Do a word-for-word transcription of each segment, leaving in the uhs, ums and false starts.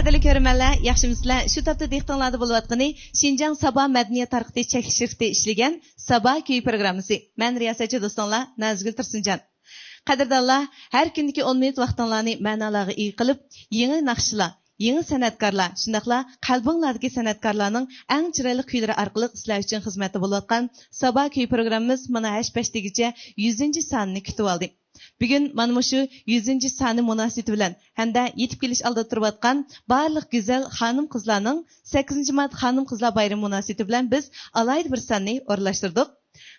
قەدىرلىك كۆرۈرمەنلەر، ياخشىمۇسىلەر؟ شۇ تاپتا دىققىتىڭلاردا بولۇۋاتقىنى شىنجاڭ سابا مەدەنىيەت تارقىتىش چەكلىك شىركىتى ئىشلىگەن سابا كۈيى پروگراممىسى. مەن رىياسەتچى دوستۇڭلار نازگۈل تۇرسۇنجان. قەدىردانلار، ھەر كۈندىكى ئون مىنۇت ۋاقتىڭلارنى مەنالارغا ئىگە قىلىپ، يېڭى ناخشىچىلار، يېڭى سەنئەتكارلار، شۇنداقلا قەلبىڭلاردىكى سەنئەتكارلارنىڭ ئەڭ چىرايلىق كۈيلىرى ئارقىلىق سىلەر ئۈچۈن خىزمەتتە بولۇۋاتقان سابا كۈيى پروگراممىمىز مانا ھەش بەش دېگۈچە يۈزىنچى سانىنى كۈتۈۋالدى. بۈگۈن مانا مۇشۇ يۈزىنچى سانى مۇناسىۋىتى بىلەن ھەمدە يېتىپ كېلىش ئالدىدا تۇرۇۋاتقان بارلىق گۈزەل خانىم-قىزلارنىڭ سەككىزىنچى مارت خانىم-قىزلار بايرىمى مۇناسىۋىتى بىلەن بىز ئالاھىدە بىر ساننى ئورۇنلاشتۇردۇق.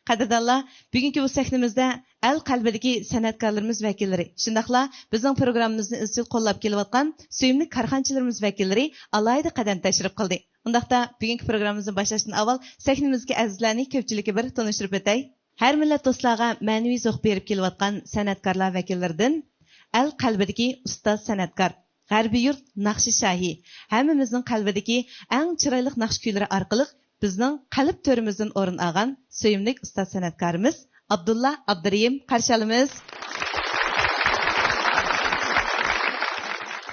قەدىردانلار، بۈگۈنكى بۇ سەھنىمىزدە ئەل قەلبىدىكى سەنئەتكارلىرىمىز ۋەكىللىرى، شۇنداقلا بىزنىڭ پروگراممىمىزنى ئىزچىل قوللاپ كېلىۋاتقان سۆيۈملۈك كارخانىچىلىرىمىز ۋەكىللىرى ئالاھىدە قەدەم تەشرىپ قىلدى. ئۇنداقتا، بۈگۈنكى پروگراممىمىزنى باشلاشتىن ئاۋۋال سەھنىمىزدىكى ئەزىزلەرنى كۆپچىلىككە بىر تونۇشتۇرۇپ ئۆتەي. ھەر مىللەت دوستلارغا مەنىۋى زوق بېرىپ كېلىۋاتقان سەنئەتكارلار ۋەكىللىرىدىن ئەل قەلبىدىكى ئۇستاز سەنئەتكار، غەربىي يۇرت ناخشا شاھى، ھەممىمىزنىڭ قەلبىدىكى ئەڭ چىرايلىق ناخشا كۈيلىرى ئارقىلىق بىزنىڭ قەلب تۆرىمىزدىن ئورۇن ئالغان سۆيۈملۈك ئۇستاز سەنئەتكارىمىز ئابدۇللا ئابدۇرېھىم قارشى ئالىمىز.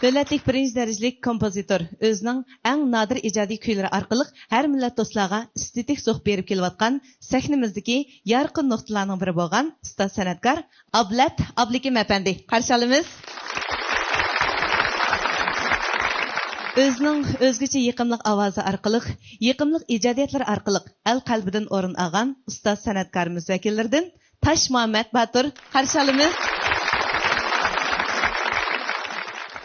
دۆلەتلىك بىرىنچى دەرىجىلىك كومپوزىتور، ئۆزىنىڭ ئەڭ نادىر ئىجادىي كۈيلىرى ئارقىلىق ھەر مىللەت دوستلارغا ئېستېتىك زوق بېرىپ كېلىۋاتقان سەھنىمىزدىكى يارقىن نۇقتىلارنىڭ بىرى بولغان ئۇستاز سەنئەتكار ئابلەت ئابلىكىم ئەپەندى قارشى ئالىمىز. ئۆزىنىڭ ئۆزگىچە يېقىملىق ئاۋازى ئارقىلىق، يېقىملىق ئىجادىيەتلىرى ئارقىلىق ئەل قەلبىدىن ئورۇن ئالغان ئۇستاز سەنئەتكارىمىز ۋەكىللىرىدىن تاش مۇھەممەت باتۇر قارشى ئالىمىز.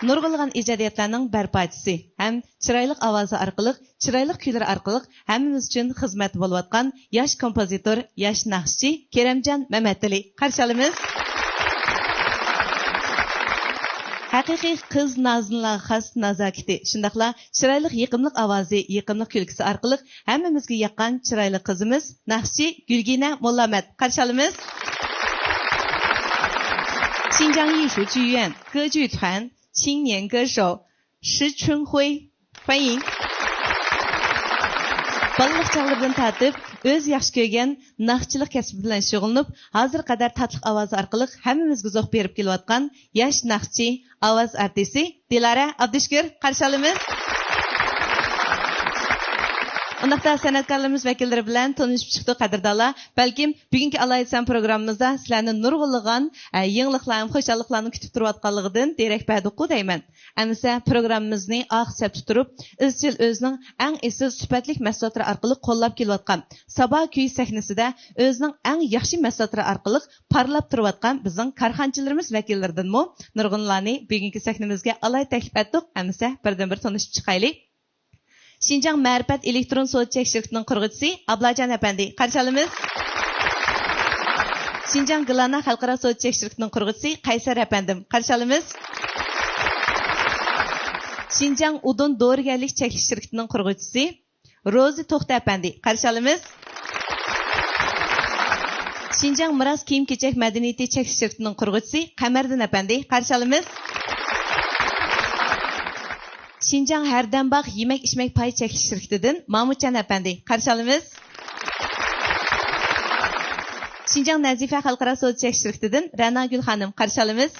نۇرغۇنلىغان ئىجادىيەتلەرنىڭ بەرپاچىسى ھەم چىرايلىق ئاۋازى ئارقىلىق، چىرايلىق كۈيلىرى ئارقىلىق ھەممىمىز ئۈچۈن خىزمەتتە بولۇۋاتقان ياش كومپوزىتور، ياش ناخشىچى كېرەمجان مەمەتئېلى قارشى ئالىمىز. ھەقىقىي قىز نازىنىنلارغا خاس نازاكىتى، شۇنداقلا چىرايلىق يېقىملىق ئاۋازى، يېقىملىق كۈلكىسى ئارقىلىق ھەممىمىزگە ياققان چىرايلىق قىزىمىز ناخشىچى گۈلگىنە موللامەت قارشى ئالىمىز. شىنجاڭ يىشۇ چۈيۈەن گېجۈ تۈەن چىڭنيەن گېشو شى چۈنخۇي فەيىڭ. بالىلىق چاغلىرىدىن تارتىپ ئۆزى ياخشى كۆرگەن ناخشىچىلىق كەسپى بىلەن شۇغۇللىنىپ، ھازىرغا قەدەر تاتلىق ئاۋازى ئارقىلىق ھەممىمىزگە زوق بېرىپ كېلىۋاتقان ياش ناخشىچى، ئاۋاز ئارتىسى دىلارە ئابدۇشۈكۈر قارشى ئالىمىز. ئۇنداقتا سەنئەتكارلىرىمىز ۋەكىللىرى بىلەن تونۇشۇپ چىقتۇق، قەدىردانلار. بەلكىم بۈگۈنكى ئالاھىدە سان پروگراممىمىزدا سىلەرنى نۇرغۇنلىغان، ئە، يېڭىلىقلار ھەم خۇشاللىقلارنىڭ كۈتۈپ تۇرۇۋاتقانلىقىدىن دېرەك بەردۇققۇ دەيمەن. ئەمىسە پروگراممىمىزنى ئارقا سەپتە تۇرۇپ، ئىزچىل ئۆزىنىڭ ئەڭ ئېسىل سۈپەتلىك مەھسۇلاتلىرى ئارقىلىق قوللاپ كېلىۋاتقان سابا كۈيى سەھنىسىدە ئۆزىنىڭ ئەڭ ياخشى مەھسۇلاتلىرى ئارقىلىق پارلاپ تۇرۇۋاتقان بىزنىڭ كارخانىچىلىرىمىز ۋەكىللىرىدىنمۇ نۇرغۇنلارنى بۈگۈنكى سەھنىمىزگە ئالاھىدە تەكلىپ ئەتتۇق. ئەمىسە بىردىن بىر تونۇشۇپ چىقايلى. شىنجاڭ مەرىپەت ئېلېكترون سودا چەك شىركىتىنىڭ قۇرغۇچىسى ئابلاجان ئەپەندى قارشى ئالىمىز. شىنجاڭ گىلانا خەلقئارا سودا چەك شىركىتىنىڭ قۇرغۇچىسى قەيسەر ئەپەندىم قارشى ئالىمىز. شىنجاڭ ئۇدۇن دورىگەرلىك چەكلىك شىركىتىنىڭ قۇرغۇچىسى روزى توختى ئەپەندى قارشى ئالىمىز. شىنجاڭ مىراس كىيىم-كېچەك مەدەنىيىتى چەكلىك شىركىتىنىڭ قۇرغۇچىسى قەمەردىن ئەپەندى قارشى ئالىمىز. شىنجاڭ ھەردەم باغ يېمەك-ئىچمەك پاي چەكلىك شىركىتىدىن مامۇتجان ئەپەندى قارشى ئالىمىز. شىنجاڭ نەزىفە خەلقئارا سودا چەكلىك شىركىتىدىن رەناگۈل خانىم قارشى ئالىمىز.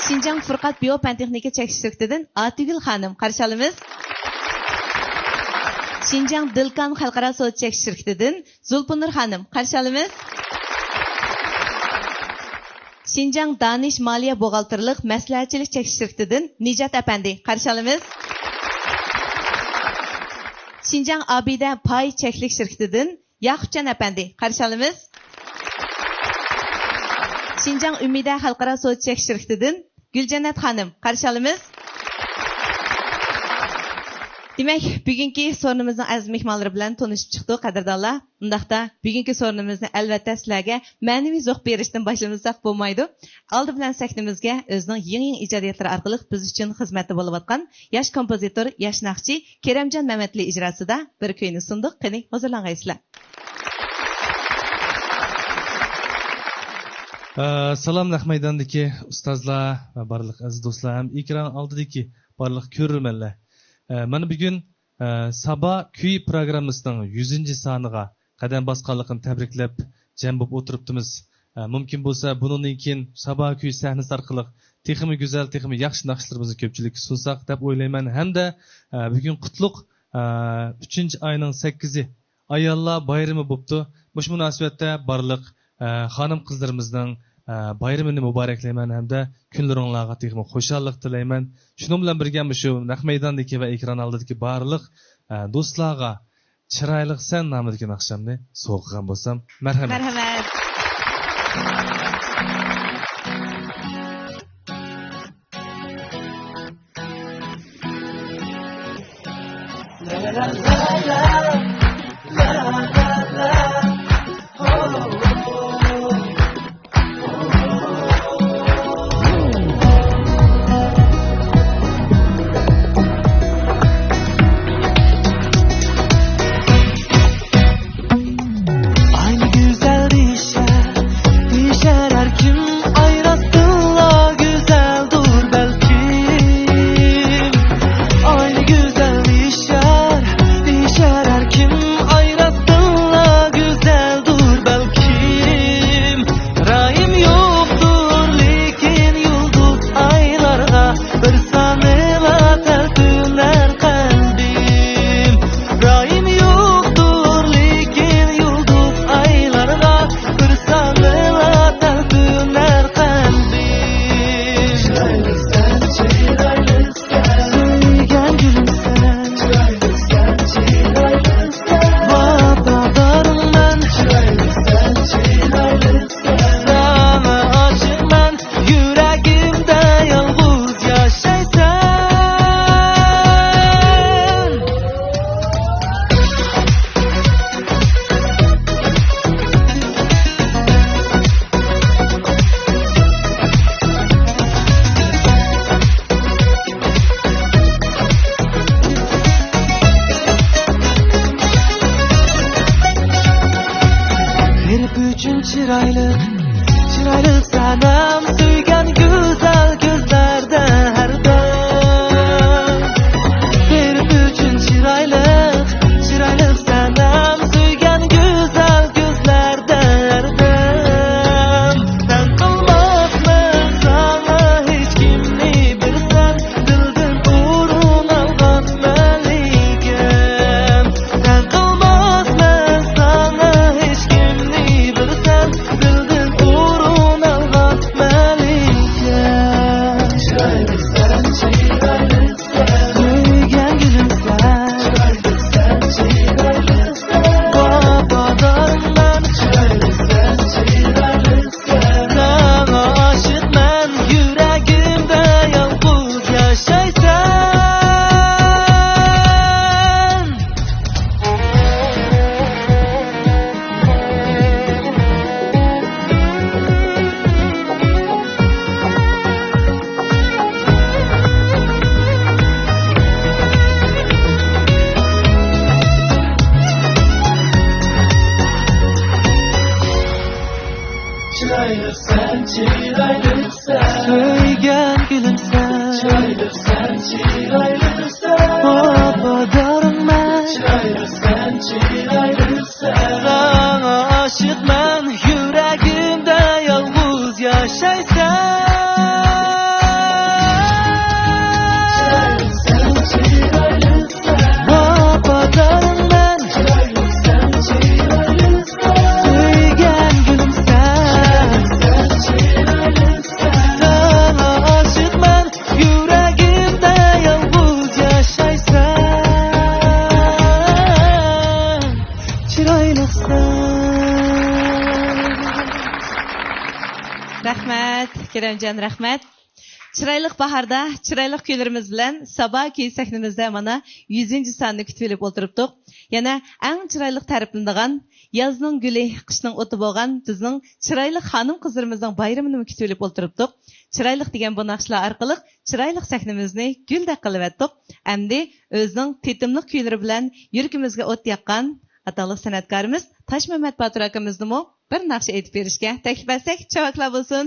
شىنجاڭ فۇرقەت بىيو پەن تېخنىكا چەكلىك شىركىتىدىن ئاتىگۈل خانىم قارشى ئالىمىز. شىنجاڭ دىلكان خەلقئارا سودا چەكلىك شىركىتىدىن زۇلپىنۇر خانىم قارشى ئالىمىز. شىنجاڭ دانىش مالىيە بوغالتىرلىق مەسلىھەتچىلىك چەكلىك شىركىتىدىن نىجات ئەپەندى قارشى ئالىمىز. شىنجاڭ ئابىدە پاي چەكلىك شىركىتىدىن ياقۇپجان ئەپەندى قارشى ئالىمىز. شىنجاڭ ئۈمىدە خەلقئارا سودا چەكلىك شىركىتىدىن گۈلجەننەت خانىم قارشى ئالىمىز. دېمەك، بۈگۈنكى سورۇنىمىزنىڭ ئەزىز مېھمانلىرى بىلەن تونۇشۇپ چىقتۇق، قەدىردانلار. ئۇنداقتا بۈگۈنكى سورۇنىمىزنى ئەلۋەتتە سىلەرگە مەنىۋى زوق بېرىشتىن باشلىمىساق بولمايدۇ. ئالدى بىلەن سەھنىمىزگە ئۆزىنىڭ يېڭى-يېڭى ئىجادىيەتلىرى ئارقىلىق بىز ئۈچۈن خىزمەتتە بولۇۋاتقان ياش كومپوزىتور، ياش ناخشىچى كېرەمجان مەمەتئېلى ئىجراسىدا بىر كۈينى سۇندۇق. قېنى، ھۇزۇرلانغايسىلەر. ئە، سالام، نەق مەيداندىكى ئۇستازلار ۋە بارلىق ئەزىز دوستلار ھەم ئېكران ئالدىدىكى بارلىق كۆرۈرمەنلەر. ئە، مانا بۈگۈن، ئە، سابا كۈي پروگراممىسىنىڭ يۈزىنچى سانىغا قەدەم باسقانلىقىنى تەبرىكلەپ جەم بولۇپ ئولتۇرۇپتىمىز. ئە، مۇمكىن بولسا بۇنىڭدىن كېيىن سابا كۈي سەھنىسى ئارقىلىق تېخىمۇ گۈزەل، تېخىمۇ ياخشى ناخشىلىرىمىزنى كۆپچىلىككە سۇنساق دەپ ئويلايمەن. ھەمدە، ئە، بۈگۈن قۇتلۇق، ئە، ئۈچىنچى ئاينىڭ سەككىزى ئاياللار بايرىمى بوپتۇ. مۇشۇ مۇناسىۋەتتە بارلىق، ئە، خانىم-قىزلىرىمىزنىڭ، ئە، بايرىمىنى مۇبارەكلەيمەن ھەمدە كۈنلىرىڭلارغا تېخىمۇ خۇشاللىق تىلەيمەن. شۇنىڭ بىلەن بىرگە، مۇشۇ نەق مەيداندىكى ۋە ئېكران ئالدىدىكى بارلىق، ئە، دوستلارغا چىرايلىق سەن نامىدىكى ناخشامنى سوۋغا قىلغان بولسام، مەرھەمەت. مەرھەمەت. Aynı güzel dişler, dişler her kim ayrattı la güzel dur belki. Aynı güzel dişler, dişler her kim ayrattı la güzel dur belki. Rayım yoktur lekin yıldız aylarga, bir sanıla telpiner kalbim. Rayım yoktur lekin yıldız aylarga, bir sanıla telpiner kalbim. Suygen gülüm sen, vapadarım ben, sana aşık ben, yüreğimde yalnız yaşaysan. Herif için çıraylı, çıraylı sanam, süygen güzel gözlerde her dam. Herif için çıraylı, çıraylı sanam, süygen güzel gözlerde her dam. Sen kılmazsın sana hiç kimni bilsen, dilden urun algan melikem. Sen kılmazsın sana hiç kimni bilsen, dilden urun algan melikem. Suygen gülüm sen, vapadarım ben, sana aşık ben, yüreğimde yalnız yaşaysan. Chiroylisan, chiroylisan. Suygen gülüm sen. Chiroylisan, chiroylisan. Vapadarım ben. Chiroylisan, chiroylisan. Sana aşık ben, yüreğimde yalnız yaşaysan. Chiroylisan, chiroylisan. Vapadarım ben. Chiroylisan, chiroylisan. Suygen gülüm sen. Chiroylisan, chiroylisan. Sana aşık ben, yüreğimde yalnız yaşaysan. Chiroylisan. رەھمەت، كېرەمجان، رەھمەت. چىرايلىق باھاردا، چىرايلىق كۈيلىرىمىز بىلەن سابا كۈي سەھنىمىزدە مانا يۈزىنچى ساننى كۈتۈۋېلىپ ئولتۇرۇپتۇق. يەنە ئەڭ چىرايلىق تەرىپلىنىدىغان يازنىڭ گۈلى، قىشنىڭ ئوتى بولغان بىزنىڭ چىرايلىق خانىم-قىزلىرىمىزنىڭ بايرىمىنىمۇ كۈتۈۋېلىپ ئولتۇرۇپتۇق. چىرايلىق دېگەن بۇ ناخشىلار ئارقىلىق چىرايلىق سەھنىمىزنى گۈلدەك قىلىۋەتتۇق. ئەمدى ئۆزىنىڭ تېتىملىق كۈيلىرى بىلەن يۈرىكىمىزگە ئوت ياققان ئاتاقلىق سەنئەتكارىمىز تاشمەمەت باتۇر ئاكىمىزنىمۇ بىر ناخشا ئېيتىپ بېرىشكە تەكلىپ ئەتسەك، چاۋاكلار بولسۇن.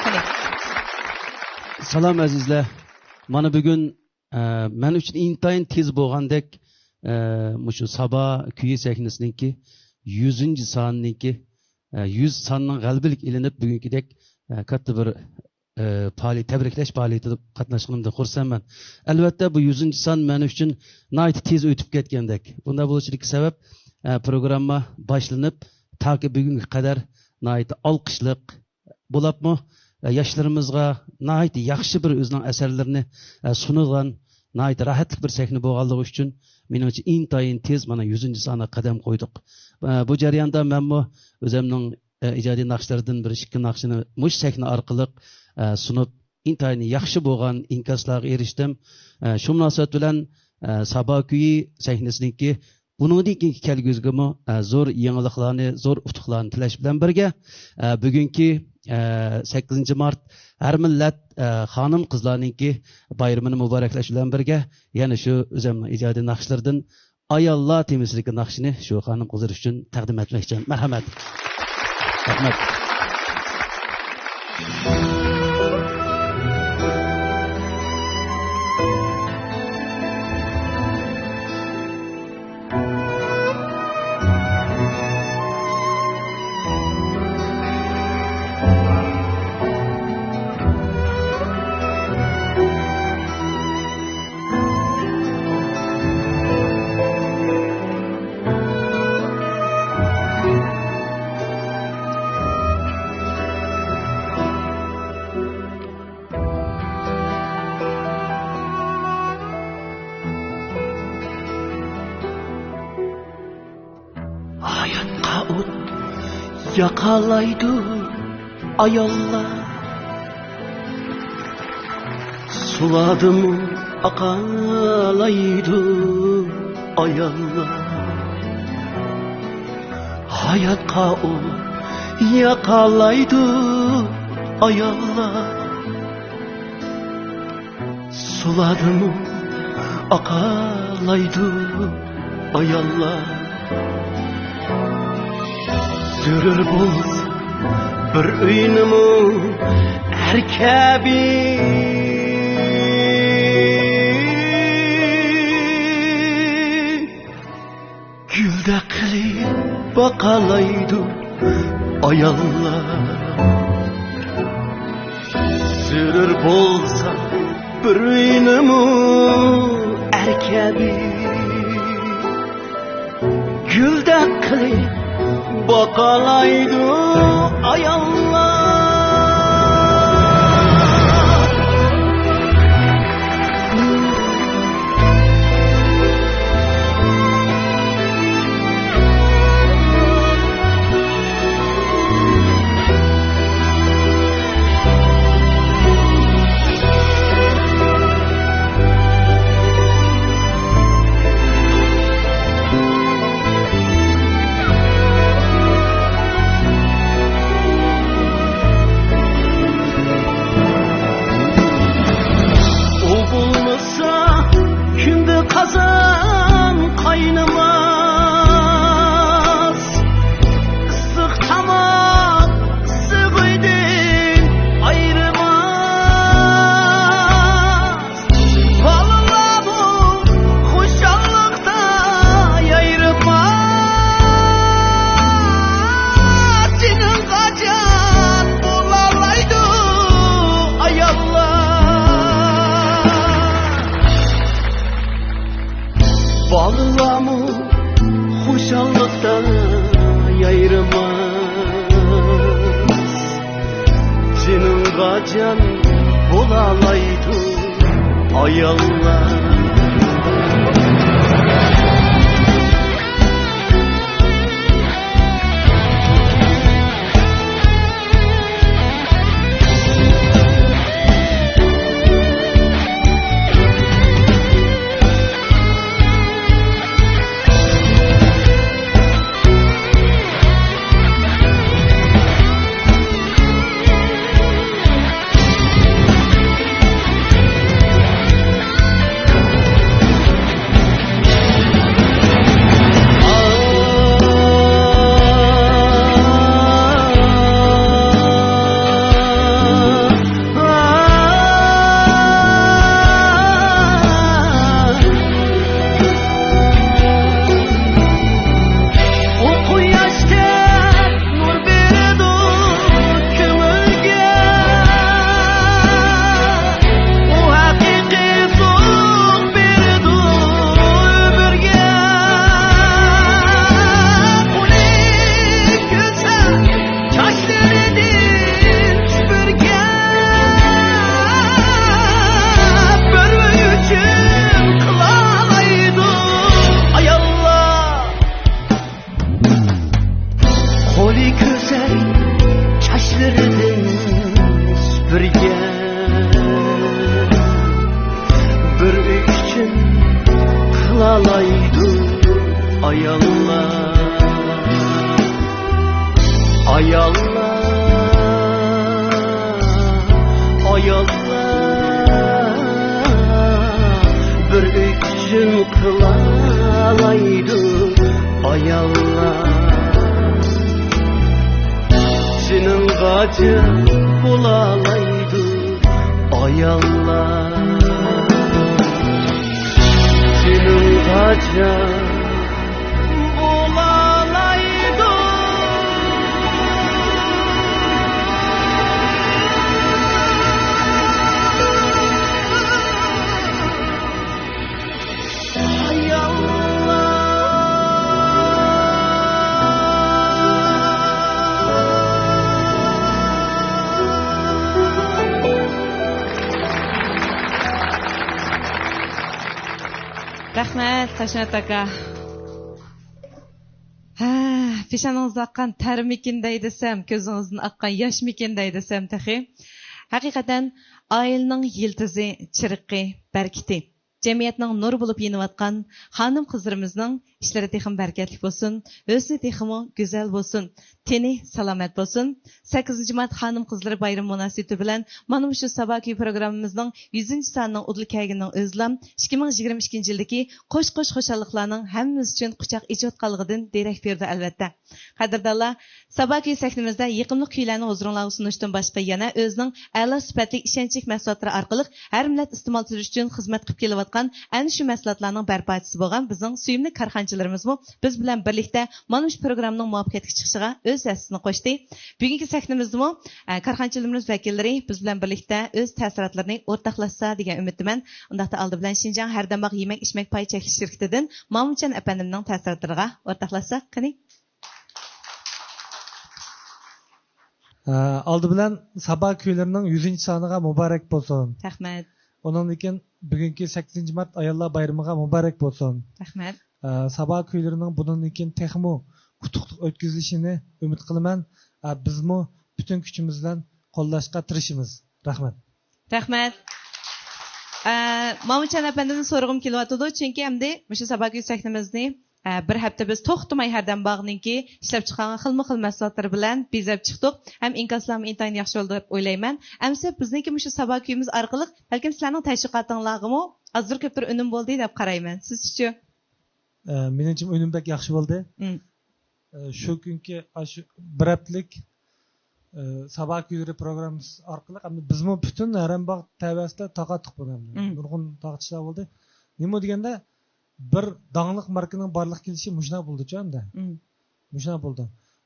قېنى. سالام ئەزىزلەر. مانا بۈگۈن، ئە، مەن ئۈچۈن ئىنتايىن تېز بولغاندەك، ئە، مۇشۇ سابا كۈيى سەھنىسىنىڭكى يۈزىنچى سانىنىڭكى، ئە، يۈز ساننىڭ غەلىبىلىك ئېلىنىپ، بۈگۈنكىدەك ئە، كاتتا بىر، ئە، پائالىيەت، تەبرىكلەش پائالىيىتىدە قاتناشقىنىمدىن خۇرسەنمەن. ئەلۋەتتە، بۇ يۈزىنچى سان مەن ئۈچۈن ناھايىتى تېز ئۆتۈپ كەتكەندەك. بۇنداق بولۇشىدىكى سەۋەب، ئە، پروگرامما باشلىنىپ، تاكى بۈگۈنگە قەدەر ناھايىتى ئالقىشلىق، بولۇپمۇ، ئە، ياشلىرىمىزغا ناھايىتى ياخشى بىر ئۆزىنىڭ ئەسەرلىرىنى، ئە، سۇنىدىغان ناھايىتى راھەتلىك بىر سەھنە بولغانلىقى ئۈچۈن، مېنىڭچە ئىنتايىن تېز مانا يۈزىنچى سانغا قەدەم قويدۇق. ئە، بۇ جەرياندا مەنمۇ ئۆزۈمنىڭ، ئە، ئىجادىي ناخشىلىرىدىن بىر ئىككى ناخشىنى مۇشۇ سەھنە ئارقىلىق، ئە، سۇنۇپ، ئىنتايىن ياخشى بولغان ئىنكاسلارغا ئېرىشتىم. ئە، شۇ مۇناسىۋەت بىلەن، ئە، سابا كۈيى سەھنىسىنىڭكى بۇنىڭدىن كېيىنكى كەلگۈسىگىمۇ، ئە، زور يېڭىلىقلارنى، زور ئۇتۇقلارنى تىلەش بىلەن بىرگە، ئە، بۈگۈنكى، ئە، سەككىزىنچى مارت ھەر مىللەت، ئە، خانىم-قىزلارنىڭكى بايرىمىنى مۇبارەكلەش بىلەن بىرگە، يەنە شۇ ئۆزۈمنىڭ ئىجادىي ناخشىلىرىدىن ئاياللار تېمىسىدىكى ناخشىنى شۇ خانىم-قىزلار ئۈچۈن تەقدىم ئەتمەكچىمەن. مەرھەمەت. رەھمەت. ھاياتقا ئوت ياقالايدۇ ئاياللار، سۇلاردىمۇ ئاقالايدۇ ئاياللار. ھاياتقا ئوت ياقالايدۇ ئاياللار، سۇلاردىمۇ ئاقالايدۇ ئاياللار. زۆرۈر بولسا بىر ئۆينىمۇ ئەر كەبى گۈلدەك قىلىپ باقالايدۇ ئاياللار. زۆرۈر بولسا بىر ئۆينىمۇ ئەر كەبى گۈلدەك قىلىپ باقالايدۇ ئاياللار. ئۇ بولمىسا كۈندە قازان قاينىماس، ئىسسىق تاماق ئىسسىق ئۆيدىن ئايرىماس. بالىلارمۇ خۇشاللىقتا يايرىماس، جېنىڭغا جان بولالايدۇ ئاياللار. بالىلارمۇ خۇشاللىقتا يايرىماس، جېنىڭغا جان بولالايدۇ ئاياللار. ئاياللار، ئاياللار، بىر ئۆي ئۈچۈن قىلالايدۇ ئاياللار. جېنىڭغا جان بولالايدۇ ئاياللار. جېنىڭغا جان بولالايدۇ. رەھمەت، خۇشامەت ئاكا. ھە، پېشانىڭىزدا ئاققان تەرمىكىن دەي دېسەم، كۆزىڭىزدىن ئاققان ياشمىكىن دەي دېسەم تېخى. ھەقىقەتەن ئائىلىنىڭ يىلتىزى، چىرىقى، بەرىكىتى. جەمئىيەتنىڭ نۇرى بولۇپ يېنىۋاتقان خانىم-قىزلىرىمىزنىڭ ئىشلىرى تېخىمۇ بەرىكەتلىك بولسۇن، ھۆسنى تېخىمۇ گۈزەل بولسۇن، تېنى سالامەت بولسۇن. سەككىزىنچى مارت خانىم-قىزلىرى بايرىمى مۇناسىۋىتى بىلەن مانا مۇشۇ سابا كۈيى پروگراممىمىزنىڭ يۈزىنچى سانىنىڭ ئۇدۇل كەلگىنىنىڭ ئۆزىلا ئىككى مىڭ يىگىرمە ئىككىنچى يىلدىكى قوش-قوش خۇشاللىقلارنىڭ ھەممىمىز ئۈچۈن قۇچاق ئېچىۋاتقانلىقىدىن دېرەك بېرىدۇ، ئەلۋەتتە. قەدىردانلار، سابا كۈيى سەھنىمىزدە يېقىملىق كۈيلەرنى ھۇزۇرۇڭلارغا سۇنۇشتىن باشقا يەنە ئۆزىنىڭ ئەلا سۈپەتلىك، ئىشەنچلىك مەھسۇلاتلىرى ئارقىلىق ھەر مىللەت ئىستېمالچىلىرى ئۈچۈن خىزمەت قىلىپ كېلىۋاتقان ئەنە شۇ مەھسۇلاتلارنىڭ بەرپاچىسى بولغان بىزنىڭ سۆيۈملۈك كارخانىچىلىرىمىزمۇ بىز بىلەن بىرلىكتە مانا مۇشۇ پروگراممىنىڭ مۇۋەپپەقىيەتلىك چىقىشىغا ئۆز ھەسسىسىنى قوشتى. بۈگۈنكى سەھنىمىزدىمۇ، ئە، كارخانىچىلىرىمىز ۋەكىللىرى بىز بىلەن بىرلىكتە ئۆز تەسىراتلىرىنى ئورتاقلاشسا دېگەن ئۈمىدتىمەن. ئۇنداقتا ئالدى بىلەن شىنجاڭ ھەردەمباغ يېمەك-ئىچمەك پاي چەكلىك شىركىتىدىن مامۇتجان ئەپەندىمنىڭ تەسىراتلىرىغا ئورتاقلاشساق قېنى. ئە، ئالدى بىلەن سابا كۈيلىرىنىڭ يۈزىنچى سانىغا مۇبارەك بولسۇن. رەھمەت. ئۇنىڭدىن كېيىن بۈگۈنكى سەككىزىنچى مارت ئاياللار بايرىمىغا مۇبارەك بولسۇن. رەھمەت. ئە، سابا كۈيلىرىنىڭ بۇنىڭدىن كېيىن تېخىمۇ ئۇتۇقلۇق ئۆتكۈزۈلۈشىنى ئۈمىد قىلىمەن. ئە، بىزمۇ پۈتۈن كۈچىمىز بىلەن قوللاشقا تىرىشىمىز. رەھمەت. رەھمەت. ئە، مامۇتجان ئەپەندىدىن سورىغۇم كېلىۋاتىدۇ، چۈنكى ئەمدى مۇشۇ سابا كۈيى سەھنىمىزنى، ئە، بىر ھەپتە بىز توختىماي ھەردەمباغنىڭكى ئىشلەپ چىقارغان خىلمۇ خىل مەھسۇلاتلىرى بىلەن بېزەپ چىقتۇق ھەم ئىنكاسلارمۇ ئىنتايىن ياخشى بولدى دەپ ئويلايمەن. ئەمىسە بىزنىڭكى مۇشۇ سابا كۈيىمىز ئارقىلىق بەلكىم سىلەرنىڭ تەشۋىقاتىڭلارغىمۇ ئازدۇر كۆپتۇر ئۈنۈم بولدى دەپ قارايمەن. سىزچۇ؟ ئە، مېنىڭچە ئۈنۈم بەك ياخشى بولدى. مم. ئە، شۇ كۈنكى ئاشۇ بىر ھەپتىلىك، ئە، سابا كۈيلىرى پروگراممىسى ئارقىلىق ئەمدى بىزمۇ پۈتۈن ھەرەمباغ تەۋەسىدە تاقا تۇققان ئەمدى. مم. نۇرغۇن تارقىتىشلار بولدى. نېمە دېگەندە، بىر داڭلىق ماركىنىڭ بارلىققا كېلىشى مۇشۇنداق بولدىچۇ ئەمدى. مم. مۇشۇنداق بولدى.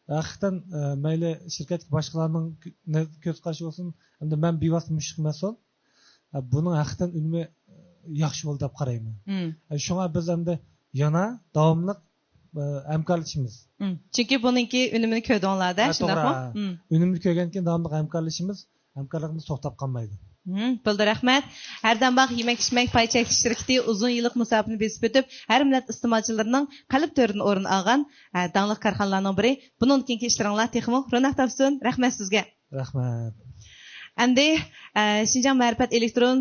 ھەقىقەتەن، ئە، مەيلى شىركەتتىكى باشقىلارنىڭ كۆ-، نە-، كۆز قارىشى بولسۇن، ئەمدى مەن بىۋاسىتە مۇشۇ مەسئۇل. ئە، بۇنىڭ ھەقىقەتەن ئۈنۈمى، ئە، ياخشى بولدى دەپ قارايمەن. مم. ئە، شۇڭا بىز ئەمدى يەنە داۋاملىق، ئە، ھەمكارلىشىمىز. مم. چۈنكى بۇنىڭكى ئۈنۈمىنى كۆردۈڭلار-دە، ھە، شۇنداقمۇ؟ توغرا. مم. ئۈنۈمنى كۆرگەندىن كېيىن داۋاملىق ھەمكارلىشىمىز. ھەمكارلىقىمىز توختاپ قالمايدۇ. مم، بولدى، رەھمەت. ھەردەمباغ يېمەك-ئىچمەك پاي چەكلىك شىركىتى ئۇزۇن يىللىق مۇساپىنى بېسىپ ئۆتۈپ، ھەر مىللەت ئىستېمالچىلىرىنىڭ قەلب تۆرىدىن ئورۇن ئالغان، ئە، داڭلىق كارخانىلارنىڭ بىرى. بۇنىڭدىن كېيىنكى ئىشلىرىڭلار تېخىمۇ روناق تاپسۇن. رەھمەت سىزگە. رەھمەت. ئەمدى، ئە، شىنجاڭ مەرىپەت ئېلېكترون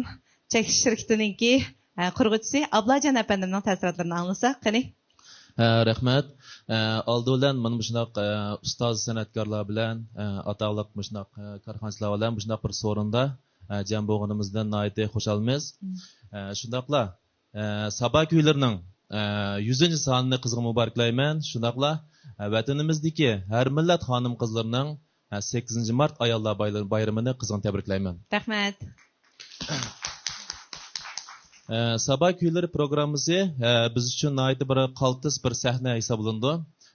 چەكلىك شىركىتىنىڭكى، ئە، قۇرغۇچىسى ئابلاجان ئەپەندىمنىڭ تەسىراتلىرىنى ئاڭلىساق قېنى. ھە، رەھمەت. ئە، ئالدى بىلەن مانا مۇشۇنداق، ئە، ئۇستاز سەنئەتكارلار بىلەن، ئە، ئاتاقلىق مۇشۇنداق، ئە، كارخانىچىلار بىلەن مۇشۇنداق بىر سورۇندا، ئە، جەم بولغىنىمىزدىن ناھايىتى خۇشالمىز. مم. ئە، شۇنداقلا، ئە، سابا كۈيلىرىنىڭ، ئە، يۈزىنچى سانىنى قىزغىن مۇبارەكلەيمەن. شۇنداقلا، ئە، ۋەتىنىمىزدىكى ھەر مىللەت خانىم-قىزلىرىنىڭ، ئە، سەككىزىنچى مارت ئاياللار بايلىرى-، بايرىمىنى قىزغىن تەبرىكلەيمەن. رەھمەت. ئە، سابا كۈيلىرى پروگراممىسى، ئە، بىز ئۈچۈن ناھايىتى بىر قالتىس بىر سەھنە ھېسابلىنىدۇ.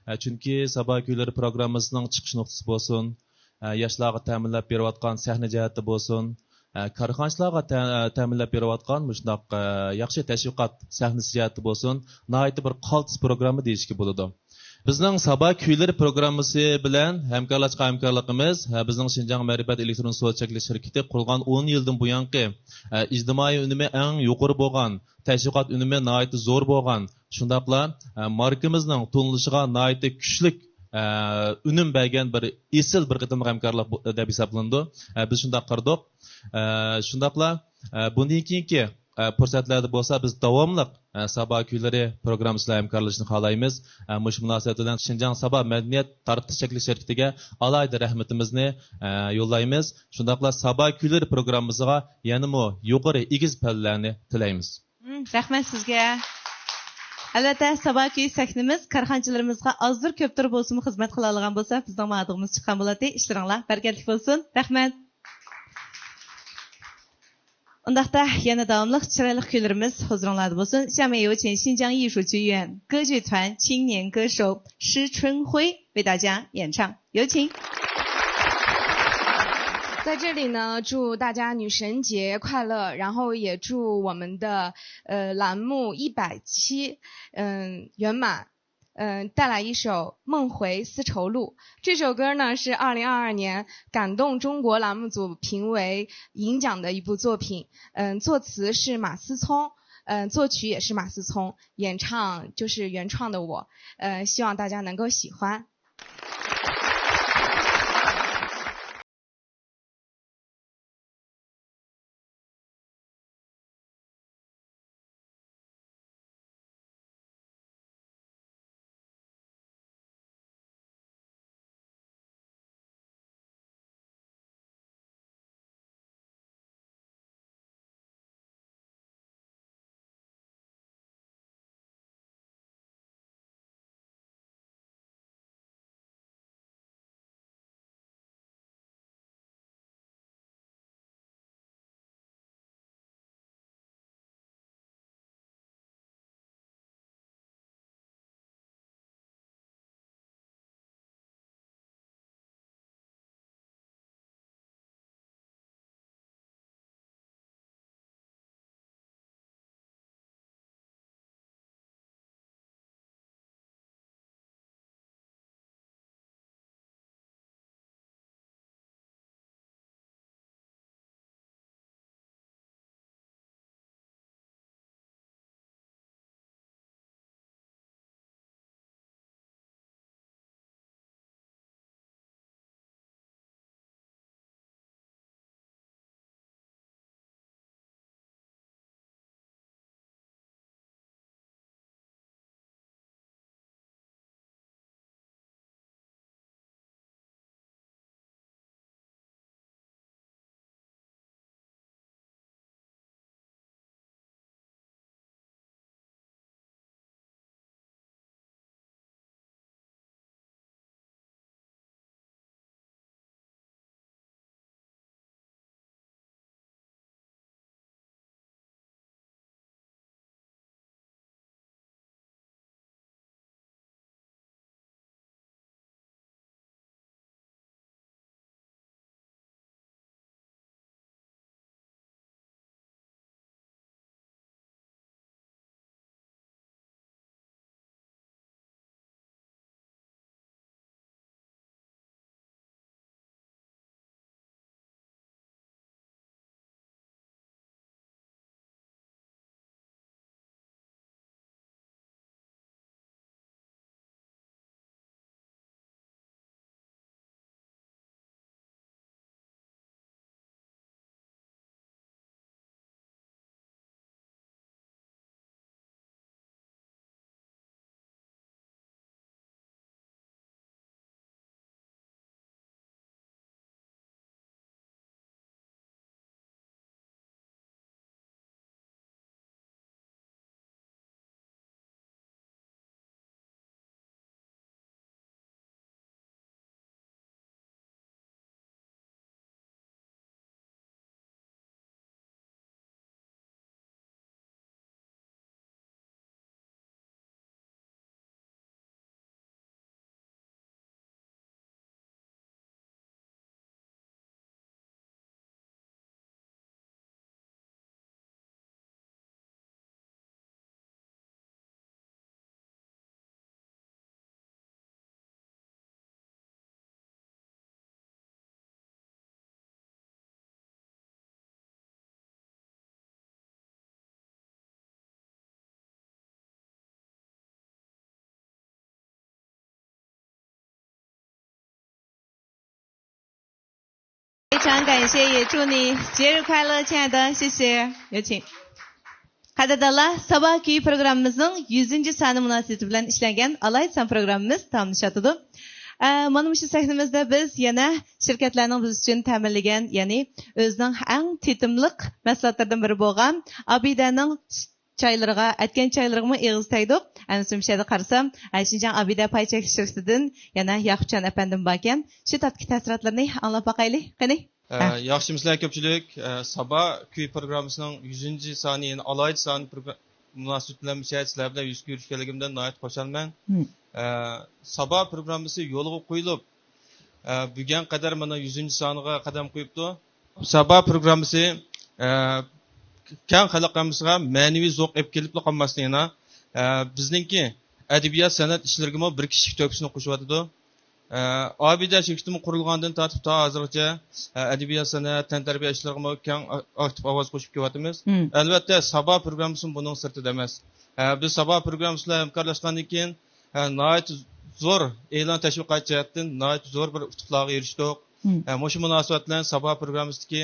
ئە، چۈنكى سابا كۈيلىرى پروگراممىسىنىڭ چىقىش نۇقتىسى بولسۇن، ئە، ياشلارغا تەمىنلەپ بېرىۋاتقان سەھنە جەھەتتە بولسۇن، ئە، كارخانىچىلارغا تە-، تەمىنلەپ بېرىۋاتقان مۇشۇنداق، ئە، ياخشى تەشۋىقات سەھنىسى جەھەتتە بولسۇن، ناھايىتى بىر قالتىس پروگرامما دېيىشكە بولىدۇ. بىزنىڭ سابا كۈيلىرى پروگراممىسى بىلەن ھەمكارلاشقان ھەمكارلىقىمىز، ھە، بىزنىڭ شىنجاڭ مەرىپەت ئېلېكترون سودا چەكلىك شىركىتى قۇرۇلغان ئون يىلدىن بۇيانقى، ھە، ئىجتىمائىي ئۈنۈمى ئەڭ يۇقىرى بولغان، تەشۋىقات ئۈنۈمى ناھايىتى زور بولغان، شۇنداقلا، ھە، ماركىمىزنىڭ تونۇلۇشىغا ناھايىتى كۈچلۈك، ھە، ئۈنۈم بەرگەن بىر ئېسىل بىر قېتىملىق ھەمكارلىق بۇ، دەپ ھېسابلىنىدۇ. ھە، بىز شۇنداق قارىدۇق. ھە، شۇنداقلا، ھە، بۇندىن كېيىنكى، ھە، پۇرسەتلەردە بولسا بىز داۋاملىق ئە، سابا كۈيلىرى پروگراممىسى بىلەن ھەمكارلىشىشنى خالايمىز. ئە، مۇشۇ مۇناسىۋەت بىلەن شىنجاڭ سابا مەدەنىيەت تارقىتىش چەكلىك شىركىتىگە ئالاھىدە رەھمىتىمىزنى، ئە، يوللايمىز. شۇنداقلا سابا كۈيلىرى پروگراممىسىغا يەنىمۇ يۇقىرى ئېگىز پەللىلەرنى تىلەيمىز. مم، رەھمەت سىزگە. ئەلۋەتتە، سابا كۈي سەھنىمىز كارخانىچىلىرىمىزغا ئازدۇر كۆپتۇر بولسىمۇ خىزمەت قىلالىغان بولسا، بىزنىڭ مادىغىمىز چىققان بولاتتى. ئىشلىرىڭلار بەرىكەتلىك بولسۇن. رەھمەت. ئۇنداقتا يەنە داۋاملىق چىرايلىق كۈيلىرىمىز ھۇزۇرۇڭلاردا بولسۇن. 下面有请新疆艺术剧院歌剧团青年歌手施春辉为大家演唱，有请。在这里呢，祝大家女神节快乐，然后也祝我们的呃栏目一百期嗯圆满。嗯，带来一首《梦回丝绸路》。这首歌呢是二零二二年感动中国栏目组评为银奖的一部作品。嗯，作词是马思聪，嗯，作曲也是马思聪，演唱就是原创的我。呃，希望大家能够喜欢。非常感谢，也祝你节日快乐，亲爱的，谢谢。有请。قەدىردانلار، سابا كۈيى پروگراممىمىزنىڭ يۈزىنچى سانى مۇناسىۋىتى بىلەن ئىشلەنگەن ئالاھىدە سان پروگراممىمىز تاماملىشىۋاتىدۇ. ئە، مانا مۇشۇ سەھنىمىزدە بىز يەنە شىركەتلەرنىڭ بىز ئۈچۈن تەمىنلىگەن، يەنى ئۆزىنىڭ ئەڭ تېتىملىق مەھسۇلاتلىرىدىن بىرى بولغان ئابىدەنىڭ سۈت چايلىرىغا، ئەتكەن چايلىرىغىمۇ ئېغىز تەگدۇق. ئەمىسە مۇشۇ يەردە قارىسام، ئە، شىنجاڭ ئابىدە پاي چەكلىك شىركىتىدىن يەنە ياقۇپجان ئەپەندىم باركەن. شۇ تاپتىكى تەسىراتلىرىنى ئاڭلاپ باقايلى، قېنى. ئە، ياخشىمۇسىلەر كۆپچىلىك؟ ئە، سابا كۈي پروگراممىسىنىڭ يۈزىنچى سانى، يەنى ئالاھىدە سانى پروگرا-، مۇناسىۋىتى بىلەن مۇشۇ يەردە سىلەر بىلەن يۈز كۆرۈشكەنلىكىمدىن ناھايىتى خۇشالمەن. مم. ئە، سابا پروگراممىسى يولغا قويۇلۇپ، ئە، بۈگۈن قەدەر مانا يۈزىنچى سانىغا قەدەم قويۇپتۇ. سابا پروگراممىسى، ئە، كەڭ خەلق ئاممىسىغا مەنىۋى زوق ئېلىپ كېلىپلا قالماستىن يەنە، ئە، بىزنىڭكى ئەدەبىيات، سەنئەت ئىشلىرىگىمۇ بىر كىشىلىك تۆھپىسىنى قوشۇۋاتىدۇ. ئە، ئابىدە شىركىتىمۇ قۇرۇلغاندىن تارتىپ تا ھازىرغىچە، ئە، ئەدەبىيات، سەنئەت، تەنتەربىيە ئىشلىرىغىمۇ كەڭ ئا-، ئاكتىپ ئاۋاز قوشۇپ كېلىۋاتىمىز. مم. ئەلۋەتتە، سابا پروگراممىسىمۇ بۇنىڭ سىرتىدا ئەمەس. ئە، بىز سابا پروگراممىسى بىلەن ھەمكارلاشقاندىن كېيىن، ئە، ناھايىتى زور ئېلان تەشۋىقات جەھەتتىن ناھايىتى زور بىر ئۇتۇقلارغا ئېرىشتۇق. مم. ئە، مۇشۇ مۇناسىۋەت بىلەن سابا پروگراممىسىدىكى،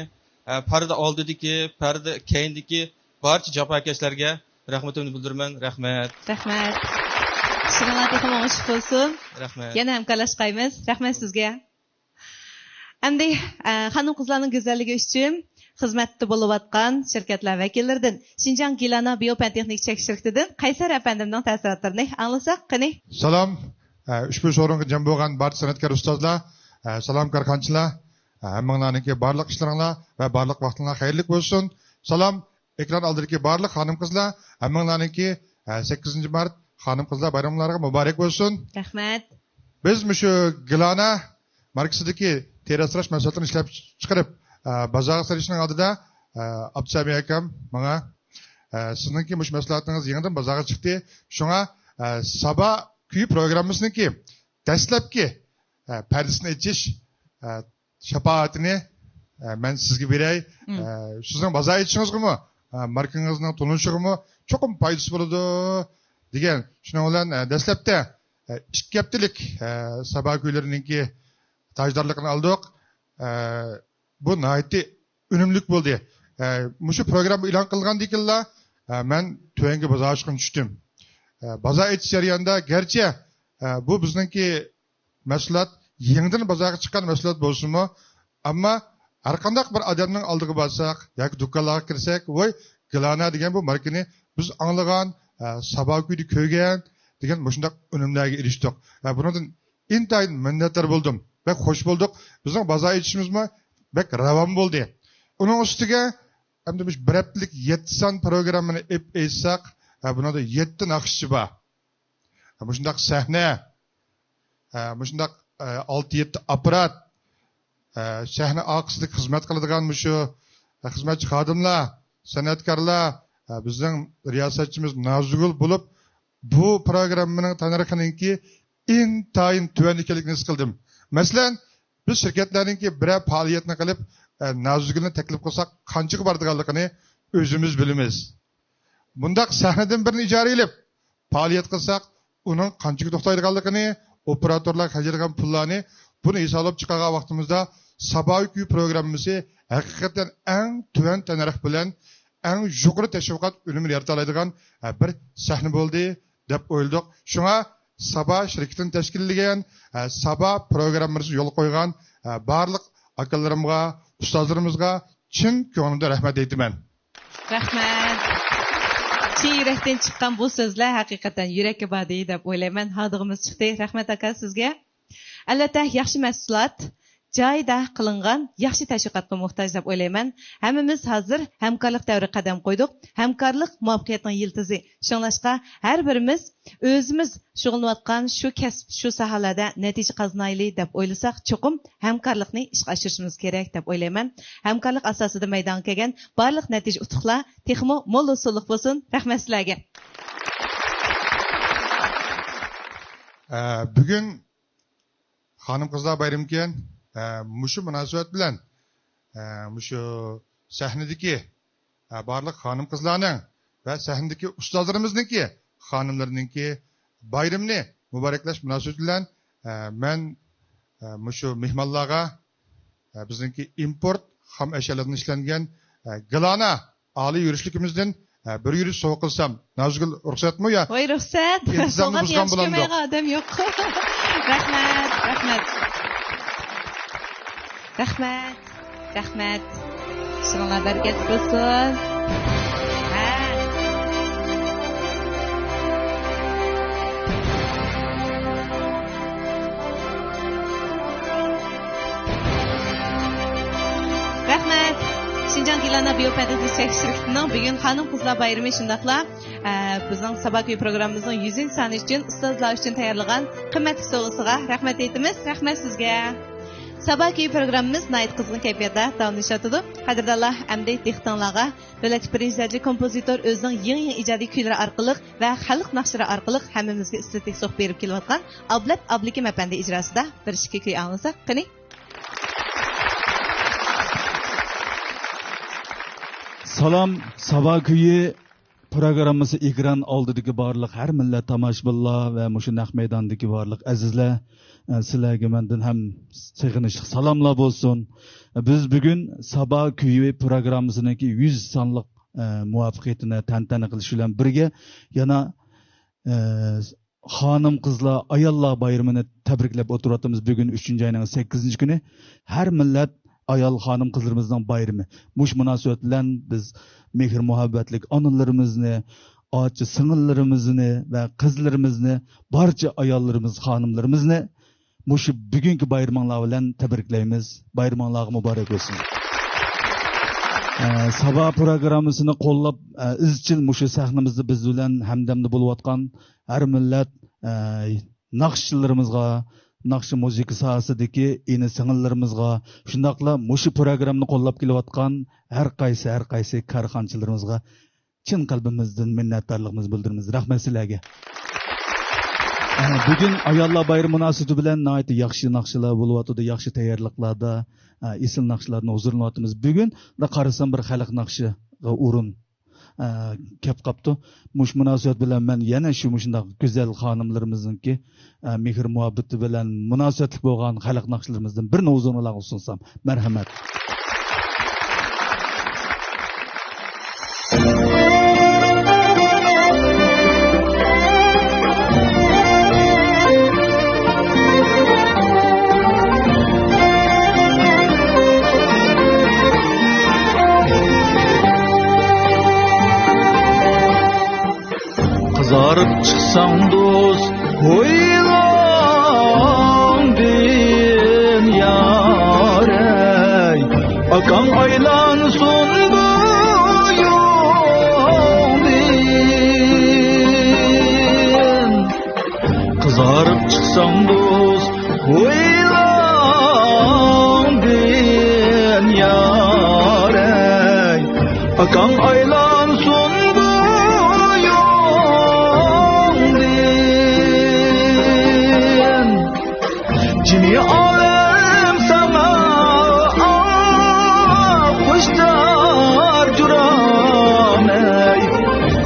ئە، پەردە ئالدىدىكى، پەردە كەينىدىكى بارچە جاپاكەشلەرگە رەھمىتىمنى بىلدۈرىمەن. رەھمەت. رەھمەت. ئىشلىرىڭلار تېخىمۇ ئوڭۇشلۇق بولسۇن. رەھمەت. يەنە ھەمكارلاشقايمىز. رەھمەت سىزگە. ئەمدى، ئە، خانىم-قىزلارنىڭ گۈزەللىكى ئۈچۈن خىزمەتتە بولۇۋاتقان شىركەتلەر ۋەكىللىرىدىن شىنجاڭ گىلانا بىيو پەن تېخنىكا چەكلىك شىركىتىدىن قەيسەر ئەپەندىمنىڭ تەسىراتلىرىنى ئاڭلىساق، قېنى. سالام. ئە، ئۇشبۇ سورۇنغا جەم بولغان بارچە سەنئەتكار ئۇستازلار، ئە، سالام كارخانىچىلار، ئە، ھەممىڭلارنىڭكى بارلىق ئىشلىرىڭلار ۋە بارلىق ۋاقتىڭلار خەيرلىك بولسۇن. سالام. ئېكران ئالدىدىكى بارلىق خانىم-قىزلار، ھەممىڭلارنىڭكى، ئە، سەككىزىنچى مارت خانىم-قىزلار بايراملىرىغا مۇبارەك بولسۇن. رەھمەت. بىز مۇشۇ گىلانا ماركىسىدىكى تېرە ئاسراش مەھسۇلاتلىرىنى ئىشلەپ چىقىرىپ، ئە، بازارغا سېلىشنىڭ ئالدىدا، ئە، ئابدۇسەمى ئاكام ماڭا، ئە، سىزنىڭكى مۇشۇ مەھسۇلاتىڭىز يېڭىدىن بازارغا چىقتى. شۇڭا، ئە، سابا كۈيى پروگراممىسىنىڭكى دەسلەپكى، ئە، پەردىسىنى ئېچىش، ئە، شاپائىتىنى، ئە، مەن سىزگە بېرەي. مم. ئە، سىزنىڭ بازار ئېچىشىڭىزغىمۇ، ئە، ماركىڭىزنىڭ تونۇلۇشىغىمۇ چوقۇم پايدىسى بولىدۇ، دېگەن. شۇنىڭ بىلەن، ئە، دەسلەپتە، ئە، ئىككى ھەپتىلىك، ئە، سابا كۈيلىرىنىڭكى تاجدارلىقىنى ئالدۇق. ئە، بۇ ناھايىتى ئۈنۈملۈك بولدى. ئە، مۇشۇ پروگرامما ئېلان قىلغاندىن كېيىنلا، ئە، مەن تۆۋەنكى بازار ئېچىشقا چۈشتۈم. ئە، بازار ئېچىش جەريانىدا گەرچە، ئە، بۇ بىزنىڭكى مەھسۇلات يېڭىدىن بازارغا چىققان مەھسۇلات بولسىمۇ، ئەمما ھەرقانداق بىر ئادەمنىڭ ئالدىغا بارساق ياكى دۇكانلارغا كىرسەك، ۋوي، گىلانا دېگەن بۇ ماركىنى بىز ئاڭلىغان، ئە، سابا كۈيدە كۆرگەن دېگەن مۇشۇنداق ئۈنۈملەرگە ئېرىشتۇق. ئە، بۇنىڭدىن ئىنتايىن مىننەتدار بولدۇم. بەك خوش بولدۇق. بىزنىڭ بازار ئېچىشىمىزمۇ بەك راۋان بولدى. ئۇنىڭ ئۈستىگە ئەمدى مۇشۇ بىر ھەپتىلىك يەتتە سان پروگراممىنى ئېلىپ ئېيتساق، ئە، بۇنىڭدا يەتتە ناخشىچى بار. ئە، مۇشۇنداق سەھنە، ئە، مۇشۇنداق، ئە، ئالتە يەتتە ئاپپارات، ئە، سەھنە ئارقىسىدىكى خىزمەت قىلىدىغان مۇشۇ، ئە، خىزمەتچى خادىملار، سەنئەتكارلار، ئە، بىزنىڭ رىياسەتچىمىز نازۇگۈل بولۇپ، بۇ پروگراممىنىڭ تەننەرخىنىڭكى ئىنتايىن تۆۋەن ئىكەنلىكىنى ھېس قىلدىم. مەسىلەن، بىز شىركەتلەرنىڭكى بىرەر پائالىيەتنى قىلىپ، ئە، نازۇگۈلنى تەكلىپ قىلساق، قانچىغا بارىدىغانلىقىنى ئۆزىمىز بىلىمىز. بۇنداق سەھنىدىن بىرنى ئىجارە ئېلىپ، پائالىيەت قىلساق، ئۇنىڭ قانچىغا توختايدىغانلىقىنى، ئوپېراتورلار خەجلەيدىغان پۇللارنى، بۇنى ھېسابلاپ چىقارغان ۋاقتىمىزدا، سابا كۈيى پروگراممىسى ھەقىقەتەن ئەڭ تۆۋەن تەننەرخ بىلەن ئەڭ يۇقىرى تەشۋىقات ئۈنۈمىنى يارىتالايدىغان، ئە، بىر سەھنە بولدى، دەپ ئويلىدۇق. شۇڭا سابا شىركىتىنى تەشكىللىگەن، ئە، سابا پروگراممىسىنى يولغا قويغان، ئە، بارلىق ئاكىلىرىمغا، ئۇستازلىرىمىزغا چىن كۆڭلۈمدىن رەھمەت ئېيتىمەن. رەھمەت. چىن يۈرەكتىن چىققان بۇ سۆزلەر ھەقىقەتەن يۈرەككە باردى دەپ ئويلايمەن. ھاردۇقىمىز چىقتى. رەھمەت ئاكا سىزگە. ئەلۋەتتە، ياخشى مەھسۇلات، جايىدا قىلىنغان ياخشى تەشۋىقاتقا موھتاج دەپ ئويلايمەن. ھەممىمىز ھازىر ھەمكارلىق دەۋرىگە قەدەم قويدۇق. ھەمكارلىق مۇۋەپپەقىيەتنىڭ يىلتىزى. شۇڭلاشقا، ھەر بىرىمىز ئۆزىمىز شۇغۇللىنىۋاتقان شۇ كەسىپ، شۇ ساھەلەردە نەتىجە قازىنايلى دەپ ئويلىساق، چوقۇم ھەمكارلىقنى ئىشقا ئاشۇرۇشىمىز كېرەك دەپ ئويلايمەن. ھەمكارلىق ئاساسىدا مەيدانغا كەلگەن بارلىق نەتىجە ئۇتۇقلار تېخىمۇ مول ھوسۇللۇق بولسۇن. رەھمەت سىلەرگە. ئە، بۈگۈن خانىم-قىزلار بايرىمىكەن. ئە، مۇشۇ مۇناسىۋەت بىلەن، ئە، مۇشۇ سەھنىدىكى، ئە، بارلىق خانىم-قىزلارنىڭ ۋە سەھنىدىكى ئۇستازلىرىمىزنىڭكى، خانىملىرىنىڭكى بايرىمىنى مۇبارەكلەش مۇناسىۋىتى بىلەن، ئە، مەن، ئە، مۇشۇ مېھمانلارغا، ئە، بىزنىڭكى ئىمپورت خام ئەشيالاردىن ئىشلەنگەن، ئە، گىلانا ئالىي يۈرۈشلۈكىمىزدىن ھە، بىر يۈرۈش سوۋغا قىلسام، نازۇگۈل، رۇخسەتمۇ يا؟ ۋاي، رۇخسەت. ئىنتىزامنى سوۋغات بۇزغان ياخشى بولامدۇ؟ كۆرمەيدىغان ئادەم يوق. رەھمەت، رەھمەت. رەھمەت، رەھمەت. ئىشىڭلار بەرىكەتلىك بولسۇن. ھە. رەھمەت. شىنجاڭ گىلانا بىيو پەردازى چەكلىك شىركىتىنىڭ بۈگۈن خانىم قىزلار بايرىمى شۇنداقلا، ئە، بىزنىڭ سابا كۈيى پروگراممىمىزنىڭ يۈزىنچى سانى ئۈچۈن ئۇستازلار ئۈچۈن تەييارلىغان قىممەتلىك سوۋغىسىغا رەھمەت ئېيتىمىز. رەھمەت سىزگە. سابا كۈيى پروگراممىمىز ناھايىتى قىزغىن كەيپىياتتا داۋاملىشىۋاتىدۇ. قەدىردانلار، ئەمدى دىققىتىڭلارغا دۆلەت پرېزىدېنتى كومپوزىتور ئۆزىنىڭ يېڭى يېڭى ئىجادىي كۈيلىرى ئارقىلىق ۋە خەلق ناخشىلىرى ئارقىلىق ھەممىمىزگە ئېستېتىك سوق بېرىپ كېلىۋاتقان ئابلەت ئابلىكىم ئەپەندى ئىجراسىدا بىر ئىككى كۈي ئاڭلىساق قېنى. سالام، سابا كۈيى پروگراممىسى ئېكران ئالدىدىكى بارلىق ھەر مىللەت تاماشىبىنلار ۋە مۇشۇ نەق مەيداندىكى بارلىق ئەزىزلەر، ئە، سىلەرگە مەندىن ھەم سېغىنىشلىق سالاملار بولسۇن. بىز بۈگۈن سابا كۈيى پروگراممىسىنىڭكى يۈز سانلىق، ئە، مۇۋەپپەقىيىتىنى تەنتەنە قىلىش بىلەن بىرگە، يەنە، ئە، خانىم قىزلار، ئاياللار بايرىمىنى تەبرىكلەپ ئولتۇرۇۋاتىمىز. بۈگۈن ئۈچىنچى ئاينىڭ سەككىزىنچى كۈنى. ھەر مىللەت ئايال خانىم قىزلىرىمىزنىڭ بايرىمى. مۇشۇ مۇناسىۋەت بىلەن بىز مېھىر مۇھەببەتلىك ئانىلىرىمىزنى، ئاچا سىڭىللىرىمىزنى ۋە قىزلىرىمىزنى، بارچە ئاياللىرىمىز، خانىملىرىمىزنى مۇشۇ بۈگۈنكى بايرىمىڭلار بىلەن تەبرىكلەيمىز. بايرىمىڭلارغا مۇبارەك بولسۇن. ئە، سابا پروگراممىسىنى قوللاپ، ئە، ئىزچىل مۇشۇ سەھنىمىزدە بىز بىلەن ھەمدەمدە بولۇۋاتقان ھەر مىللەت، ئە، ناخشىچىلىرىمىزغا، ناخشا مۇزىكا ساھەسىدىكى ئىنى سىڭىللىرىمىزغا، شۇنداقلا مۇشۇ پروگراممىنى قوللاپ كېلىۋاتقان ھەر قايسى، ھەر قايسى كارخانىچىلىرىمىزغا چىن قەلبىمىزدىن مىننەتدارلىقىمىزنى بىلدۈرىمىز. رەھمەت سىلەرگە. ئە، بۈگۈن ئاياللار بايرىمى مۇناسىۋىتى بىلەن ناھايىتى ياخشى ناخشىلار بولۇۋاتىدۇ، ياخشى تەييارلىقلاردا، ئە، ئېسىل ناخشىلارنى ھۇزۇرلىنىۋاتىمىز. بۈگۈن قارىسام بىر خەلق ناخشىغا ئورۇن، ئە، كەپ قاپتۇ. مۇشۇ مۇناسىۋەت بىلەن مەن يەنە شۇ مۇشۇنداق گۈزەل خانىملىرىمىزنىڭكى ئە، مېھىر مۇھەببىتى بىلەن مۇناسىۋەتلىك بولغان خەلق ناخشىلىرىمىزدىن بىرنى ھۇزۇرۇڭلارغا سۇنسام. مەرھەمەت. قىزارىپ چىقساڭ دوست، ھويلاڭدىن يارەي، ئاكاڭ ئايلانسۇن بويۇڭدىن. قىزارىپ چىقساڭ دوست، ھويلاڭدىن يارەي، ئاكاڭ ئايلانسۇن بويۇڭدىن. جىمى ئالەم ساڭا ئاق خۇشتار جۇرالاي،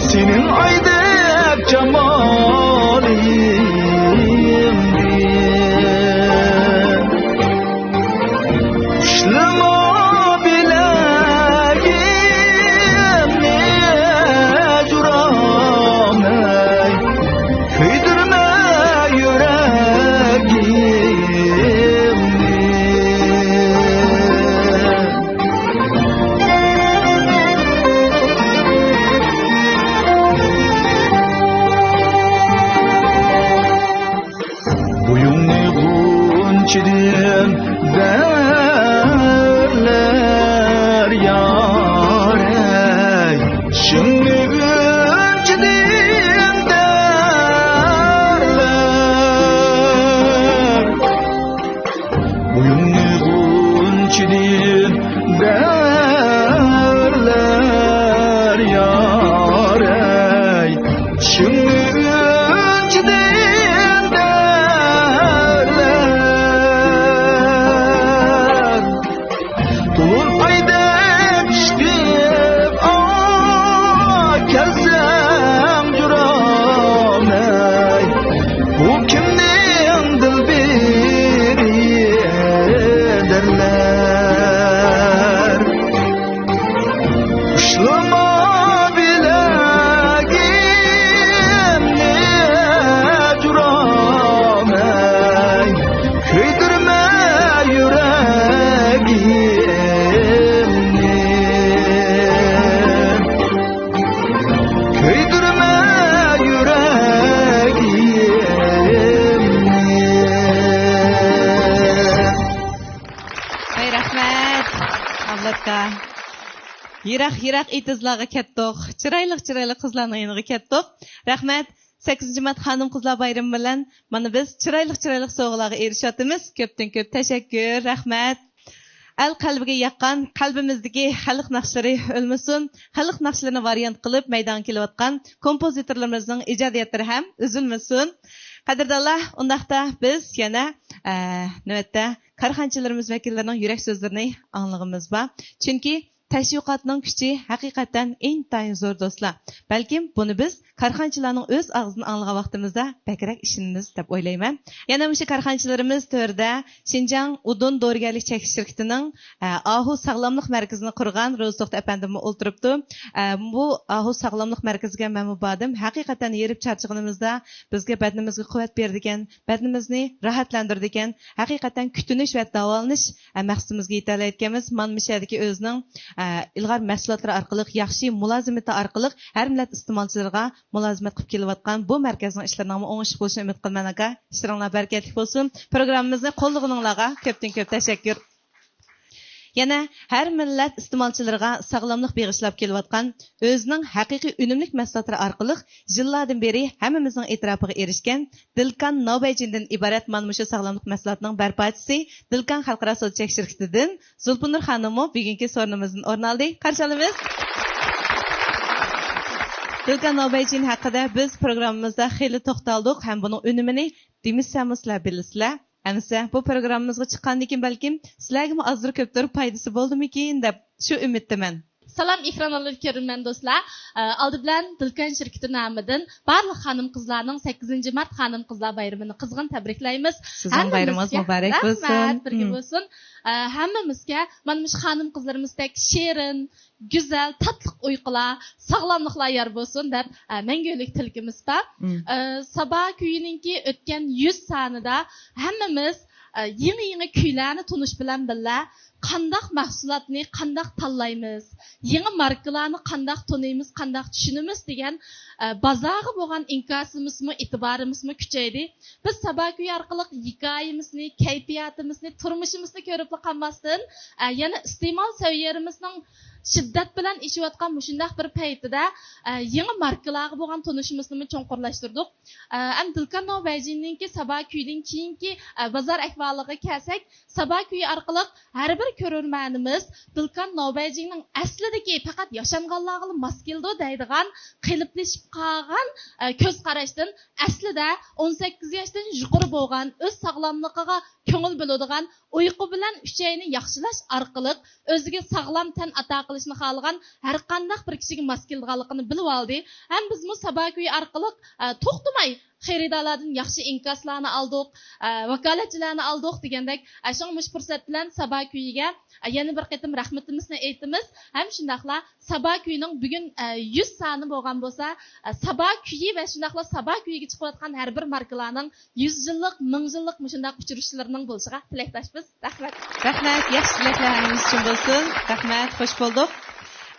سېنىڭ ئايدەك جامالىڭدىن. قۇشلىما بىلەيىمنى يىراق-يىراق ئېتىزلارغا كەتتۇق. چىرايلىق-چىرايلىق قىزلارنىڭ يېنىغا كەتتۇق. رەھمەت. سەككىزىنچى مارت خانىم-قىزلار بايرىمى بىلەن مانا بىز چىرايلىق-چىرايلىق سوۋغىلارغا ئېرىشىۋاتىمىز. كۆپتىن كۆپ تەشەككۈر. رەھمەت. ئەل قەلبىگە ياققان، قەلبىمىزدىكى خەلق ناخشىلىرى ئۆلمىسۇن. خەلق ناخشىلىرىنى ۋارىيانت قىلىپ مەيدانغا كېلىۋاتقان كومپوزىتورلىرىمىزنىڭ ئىجادىيەتلىرى ھەم ئۈزۈلمىسۇن. قەدىردانلار، ئۇنداقتا بىز يەنە، ئە، نۆۋەتتە كارخانىچىلىرىمىز ۋەكىللىرىنىڭ يۈرەك سۆزلىرىنى ئاڭلىغىنىمىز بار. چۈنكى تەشۋىقاتنىڭ كۈچى ھەقىقەتەن ئىنتايىن زور، دوستلار. بەلكىم بۇنى بىز كارخانىچىلارنىڭ ئۆز ئاغزىدىن ئاڭلىغان ۋاقتىمىزدا بەكرەك ئىشىنىمىز دەپ ئويلايمەن. يەنە مۇشۇ كارخانىچىلىرىمىز تۆرىدە شىنجاڭ ئۇدۇن دورىگەرلىك چەكلىك شىركىتىنىڭ، ئە، ئاھۇ ساغلاملىق مەركىزىنى قۇرغان روزى توختى ئەپەندىممۇ ئولتۇرۇپتۇ. ئە، بۇ ئاھۇ ساغلاملىق مەركىزىگە مەنمۇ باردىم. ھەقىقەتەن ھېرىپ چارچىغىنىمىزدا بىزگە بەدىنىمىزگە قۇۋۋەت بېرىدىكەن، بەدىنىمىزنى راھەتلەندۈرىدىكەن. ھەقىقەتەن كۈتۈنۈش ۋە داۋالىنىش، ئە، مەقسىتىمىزگە يېتەلەيدىكەنمىز. مانا مۇشۇ يەردىكى ئۆزىنىڭ، ئە، ئىلغار مەھسۇلاتلىرى ئارقىلىق، ياخشى مۇلازىمىتى ئارقىلىق ھەر مىللەت ئىستېمالچىلىرىغا مۇلازىمەت قىلىپ كېلىۋاتقان بۇ مەركەزنىڭ ئىشلىرىنىڭمۇ ئوڭۇشلۇق بولۇشىنى ئۈمىد قىلىمەن، ئاكا. ئىشلىرىڭلار بەرىكەتلىك بولسۇن. پروگراممىمىزنى قوللىغىنىڭلارغا كۆپتىن كۆپ تەشەككۈر. يەنە ھەر مىللەت ئىستېمالچىلىرىغا ساغلاملىق بېغىشلاپ كېلىۋاتقان، ئۆزىنىڭ ھەقىقىي ئۈنۈملۈك مەھسۇلاتلىرى ئارقىلىق يىللاردىن بېرى ھەممىمىزنىڭ ئېتىراپىغا ئېرىشكەن دىلكان ناۋبەيجىندىن ئىبارەت مانا مۇشۇ ساغلاملىق مەھسۇلاتىنىڭ بەرپاچىسى، دىلكان خەلقئارا سودا چەك شىركىتىدىن زۇلپىنۇر خانىممۇ بۈگۈنكى سورۇنىمىزدىن ئورۇن ئالدى. قارشى ئالىمىز. دىلكان ناۋبەيجىن ھەققىدە بىز پروگراممىمىزدا خېلى توختالدۇق ھەم بۇنىڭ ئۈنۈمىنى دېمىسەممۇ سىلەر بىلىسىلەر. ئەمىسە بۇ پروگراممىمىزغا چىققاندىن كېيىن بەلكىم سىلەرگىمۇ ئازدۇر كۆپتۇر پايدىسى بولدىمىكىن دەپ شۇ ئۈمىدتىمەن. سالام، ئېكران ئالدىدىكى كۆرۈرمەن دوستلار. ئە، ئالدى بىلەن دىلكان شىركىتى نامىدىن بارلىق خانىم-قىزلارنىڭ سەككىزىنچى مارت خانىم-قىزلار بايرىمىنى قىزغىن تەبرىكلەيمىز. سىزنىڭ بايرىمىڭىز مۇبارەك بولسۇن. رەھمەت، بىرگە بولسۇن. ئە، ھەممىمىزگە مانا مۇشۇ خانىم-قىزلىرىمىزدەك شېرىن، گۈزەل، تاتلىق ئۇيقۇلار، ساغلاملىقلار يار بولسۇن دەپ، ئە، مەڭگۈلۈك تىلىكىمىز بار. مم. ئە، سابا كۈيىنىڭكى ئۆتكەن يۈز سانىدا ھەممىمىز، ئە، يېڭى-يېڭى كۈيلەرنى تونۇش بىلەن بىللە، قانداق مەھسۇلاتنى قانداق تاللايمىز، يېڭى ماركىلارنى قانداق تونۇيمىز، قانداق چۈشىنىمىز دېگەن، ئە، بازارغا بولغان ئىنكاسىمىزمۇ، ئېتىبارىمىزمۇ كۈچەيدى. بىز سابا كۈيى ئارقىلىق ھېكايىمىزنى، كەيپىياتىمىزنى، تۇرمۇشىمىزنى كۆرۈپلا قالماستىن، ئە، يەنە ئىستېمال سەۋىيەمىزنىڭ شىددەت بىلەن ئېشىۋاتقان مۇشۇنداق بىر پەيتىدە، ئە، يېڭى ماركىلارغا بولغان تونۇشىمىزنىمۇ چوڭقۇرلاشتۇردۇق. ئە، ئەمدى دىلكان ناۋبەيجىننىڭكى سابا كۈيىدىن كېيىنكى، ئە، بازار ئەھۋالىغا كەلسەك، سابا كۈيى ئارقىلىق ھەر بىر كۆرۈرمەنىمىز دىلكان ناۋبەيجىننىڭ ئەسلىدىكى پەقەت ياشانغانلارغىلا ماس كېلىدۇ دەيدىغان قېلىپلىشىپ قالغان، ئە، كۆز قاراشتىن ئەسلىدە ئون سەككىز ياشتىن يۇقىرى بولغان، ئۆز ساغلاملىقىغا كۆڭۈل بۆلىدىغان، ئۇيقۇ بىلەن ئۈچەينى ياخشىلاش ئارقىلىق ئۆزىگە ساغلام تەن ئاتا قىلىشنى خالىغان ھەرقانداق بىر كىشىگە ماس كېلىدىغانلىقىنى بىلىۋالدى. ھەم بىزمۇ سابا كۈيى ئارقىلىق، ئە، توختىماي خېرىدارلاردىن ياخشى ئىنكاسلارنى ئالدۇق، ئە، ۋاكالەتچىلەرنى ئالدۇق دېگەندەك، ئە، شۇڭا مۇشۇ پۇرسەت بىلەن سابا كۈيىگە، ئە، يەنە بىر قېتىم رەھمىتىمىزنى ئېيتىمىز. ھەم شۇنداقلا سابا كۈيىنىڭ بۈگۈن، ئە، يۈز سانى بولغان بولسا، ئە، سابا كۈيى ۋە شۇنداقلا سابا كۈيىگە چىقىۋاتقان ھەر بىر ماركىلارنىڭ يۈز يىللىق، مىڭ يىللىق مۇشۇنداق ئۇچرىشىشلىرىنىڭ بولۇشىغا تىلەكداشمىز. رەھمەت. رەھمەت، ياخشى تىلەكلەر ھەممىمىز ئۈچۈن بولسۇن. رەھمەت، خوش بولدۇق.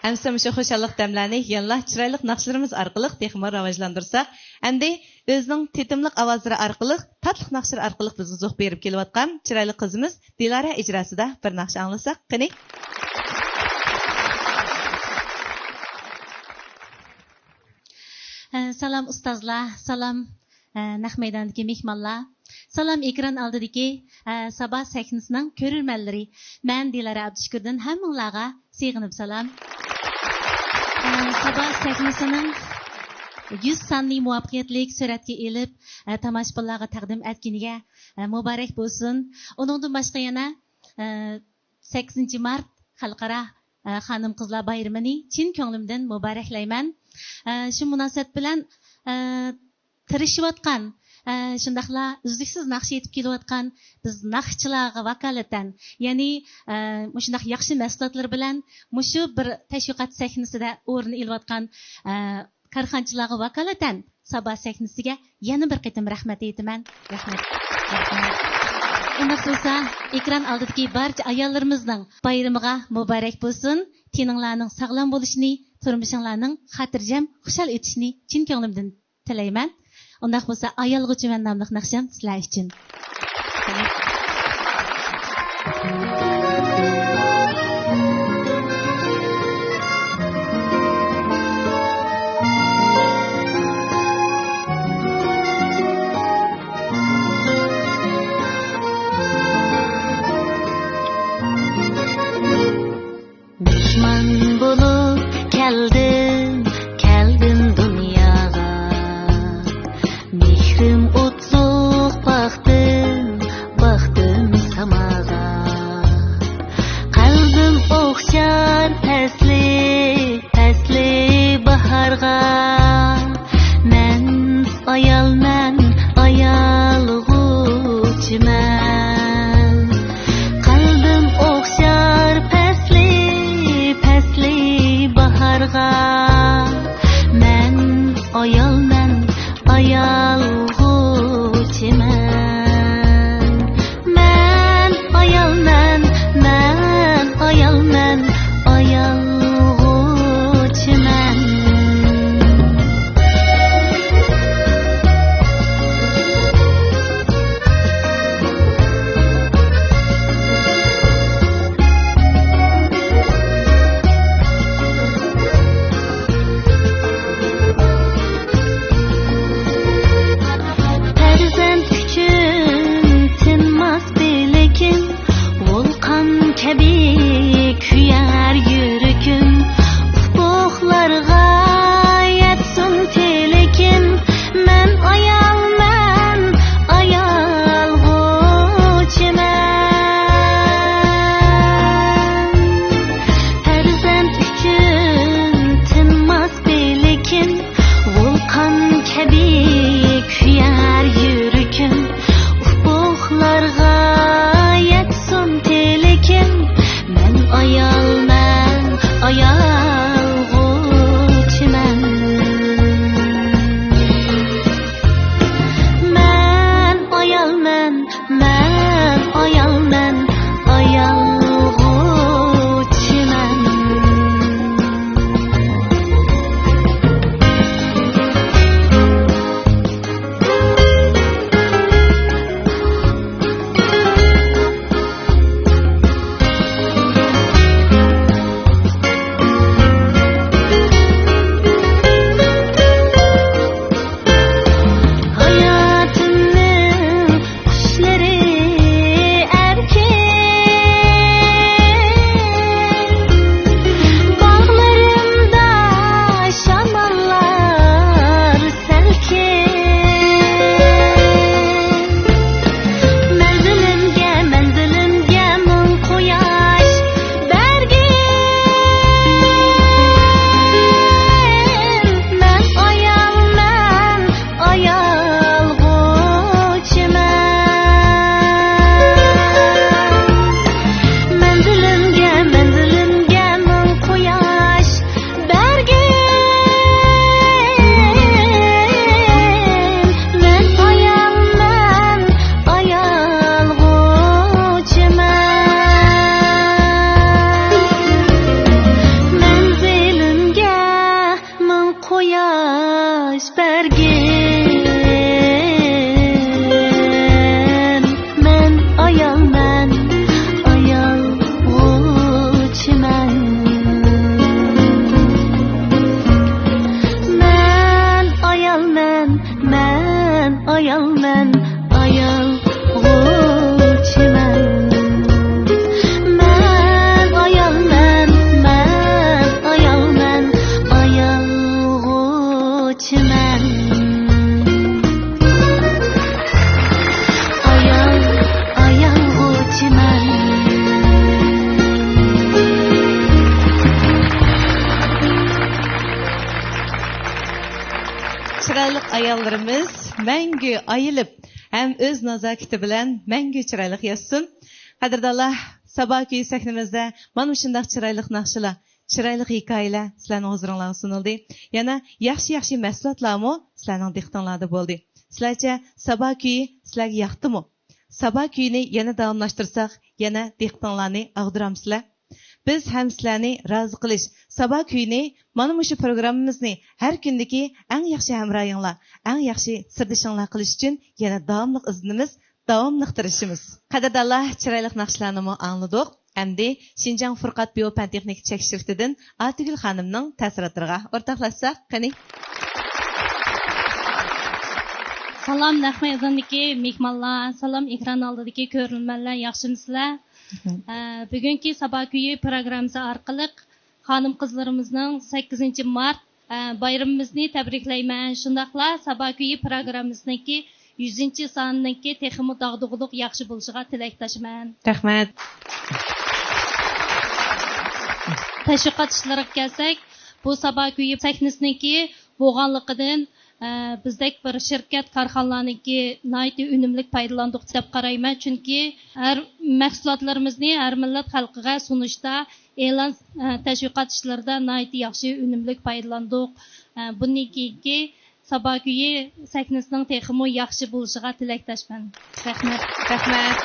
ئەمىسە مۇشۇ خۇشاللىق دەملەرنى يەنىلا چىرايلىق ناخشىلىرىمىز ئارقىلىق تېخىمۇ راۋاجلاندۇرساق. ئەمدى ئۆزىنىڭ تېتىملىق ئاۋازلىرى ئارقىلىق، تاتلىق ناخشىلىرى ئارقىلىق بىزگە زوق بېرىپ كېلىۋاتقان چىرايلىق قىزىمىز دىلارە ئىجراسىدا بىر ناخشا ئاڭلىساق، قېنى؟ ئە، سالام ئۇستازلار، سالام، ئە، نەق مەيداندىكى مېھمانلار، سالام ئېكران ئالدىدىكى، ئە، سابا سەھنىسىنىڭ كۆرۈرمەنلىرى. مەن دىلارە ئابدۇشۈكۈردىن ھەممىڭلارغا سېغىنىپ سالام. ئە، سابا سەھنىسىنىڭ يۈز ساننى مۇۋەپپەقىيەتلىك سۈرەتكە ئېلىپ، ئە، تاماشىبىنلارغا تەقدىم ئەتكىنىگە، ئە، مۇبارەك بولسۇن. ئۇنىڭدىن باشقا يەنە، ئە، سەككىزىنچى مارت خەلقئارا، ئە، خانىم-قىزلار بايرىمىنى چىن كۆڭلۈمدىن مۇبارەكلەيمەن. ئە، شۇ مۇناسىۋەت بىلەن، ئە، تىرىشىۋاتقان، ئە، شۇنداقلا ئۈزلۈكسىز ناخشا ئېيتىپ كېلىۋاتقان بىز ناخشىچىلارغا ۋاكالىتەن، يەنى، ئە، مۇشۇنداق ياخشى مەھسۇلاتلىرى بىلەن مۇشۇ بىر تەشۋىقات سەھنىسىدە ئورۇن ئېلىۋاتقان، ئە، كارخانىچىلارغا ۋاكالىتەن سابا سەھنىسىگە يەنە بىر قېتىم رەھمەت ئېيتىمەن. رەھمەت. رەھمەت. ئۇنداق بولسا، ئېكران ئالدىدىكى بارچە ئاياللىرىمىزنىڭ بايرىمىغا مۇبارەك بولسۇن. تېنىڭلارنىڭ ساغلام بولۇشىنى، تۇرمۇشۇڭلارنىڭ خاتىرجەم، خۇشال ئۆتۈشىنى چىن كۆڭلۈمدىن تىلەيمەن. ئۇنداق بولسا، ئايالغا ئۆچىمەن ناملىق ناخشام سىلەر ئۈچۈن. مەن قەلبىم ئوخشار پەسلى، پەسلى باھارغا. مەن ئايالمەن، ئايالغۇچىمەن. مەن ئايالمەن، مەن ئايالمەن، ئايالغۇچىمەن. پەرزەنت ئۈچۈن تىنماس بىلىكىم، ۋۇلقان كەبى كۆيەر يۈرىكىم. ئۇپۇقلارغا يەتسۇن تىلىكىم، مەن ئايالمەن، ئايالغۇچىمەن. پەرزەنت ئۈچۈن تىنماس بىلىكىم، ۋۇلقان كەبى كۆيەر يۈرىكىم. ئۇپۇقلارغا يەتسۇن تىلىكىم، مەن ئايالمەن، ئايالغۇچىمەن. مەن ئايالمەن، مەن ئايالمەن، ئايالغۇچىمەن. ھاياتىمنىڭ قۇشلىرى ئەركىن، باغلىرىمدا شاماللار سەلكىن. مەنزىلىمگە، مەنزىلىمگە مىڭ قۇياش بەرگىن. مەن ئايالمەن، ئايالغۇچىمەن. مەنزىلىمگە، مەنزىلىمگە مىڭ قۇياش بەرگىن. مەن ئايالمەن، ئايالغۇچىمەن. مەنزىلىمگە مىڭ قۇياش بەرگىن. مەن ئايالمەن، ئايالغۇچىمەن. مەن ئايالمەن، مەن ئايالمەن، ئايالغۇچىمەن. مەن ئايالمەن، مەن ئايالمەن، ئايالغۇچىمەن. ئايال، ئايالغۇچىمەن. چىرايلىق ئاياللىرىمىز مەڭگۈ ئايىلىپ، ھەم ئۆز نازاكىتى بىلەن مەڭگۈ چىرايلىق ياشىسۇن. قەدىردانلار، سابا كۈيى سەھنىمىزدە مانا مۇشۇنداق چىرايلىق ناخشىلار، چىرايلىق ھېكايىلەر سىلەرنىڭ ھۇزۇرۇڭلارغا سۇنۇلدى. يەنە ياخشى-ياخشى مەھسۇلاتلارمۇ سىلەرنىڭ دىققىتىڭلاردا بولدى. سىلەرچە سابا كۈيى سىلەرگە ياقتىمۇ؟ سابا كۈيىنى يەنە داۋاملاشتۇرساق، يەنە دىققىتىڭلارنى ئاغدۇرامسىلەر؟ بىز ھەم سىلەرنى رازى قىلىش سابا كۈيىنى، مانا مۇشۇ پروگراممىمىزنى ھەر كۈندىكى ئەڭ ياخشى ھەمراھىڭلار، ئەڭ ياخشى سىردىشىڭلار قىلىش ئۈچۈن يەنە داۋاملىق ئىزدىنىمىز، داۋاملىق تىرىشىمىز. قەدىردانلار، چىرايلىق ناخشىلارنىمۇ ئاڭلىدۇق. ئەمدى شىنجاڭ فۇرقەت بىيو پەن تېخنىكا چەك شىركىتىدىن ئاتىگۈل خانىمنىڭ تەسىراتلىرىغا ئورتاقلاشساق، قېنى؟ سالام، نەق مەيداندىكى مېھمانلار، سالام، ئېكران ئالدىدىكى كۆرۈرمەنلەر، ياخشىمۇسىلەر؟ ئە، بۈگۈنكى سابا كۈيى پروگراممىسى ئارقىلىق خانىم-قىزلىرىمىزنىڭ سەككىزىنچى مارت، ئە، بايرىمىمىزنى تەبرىكلەيمەن. شۇنداقلا سابا كۈيى پروگراممىسىنىڭكى يۈزىنچى سانىنىڭكى تېخىمۇ داغدۇغىلىق ياخشى بولۇشىغا تىلەكداشمەن. رەھمەت. تەشۋىقات ئىشلىرىغا كەلسەك، بۇ سابا كۈيى سەھنىسىنىڭكى بولغانلىقىدىن، ئە، بىزدەك بىر شىركەت، كارخانىلارنىڭكى ناھايىتى ئۈنۈملۈك پايدىلاندۇق دەپ قارايمەن. چۈنكى ھەر مەھسۇلاتلىرىمىزنى ھەر مىللەت خەلقىگە سۇنۇشتا ئېلان، ئە، تەشۋىقات ئىشلىرىدا ناھايىتى ياخشى ئۈنۈملۈك پايدىلاندۇق. ئە، بۇندىن كېيىنكى سابا كۈيى سەھنىسىنىڭ تېخىمۇ ياخشى بولۇشىغا تىلەكداشمەن. رەھمەت. رەھمەت.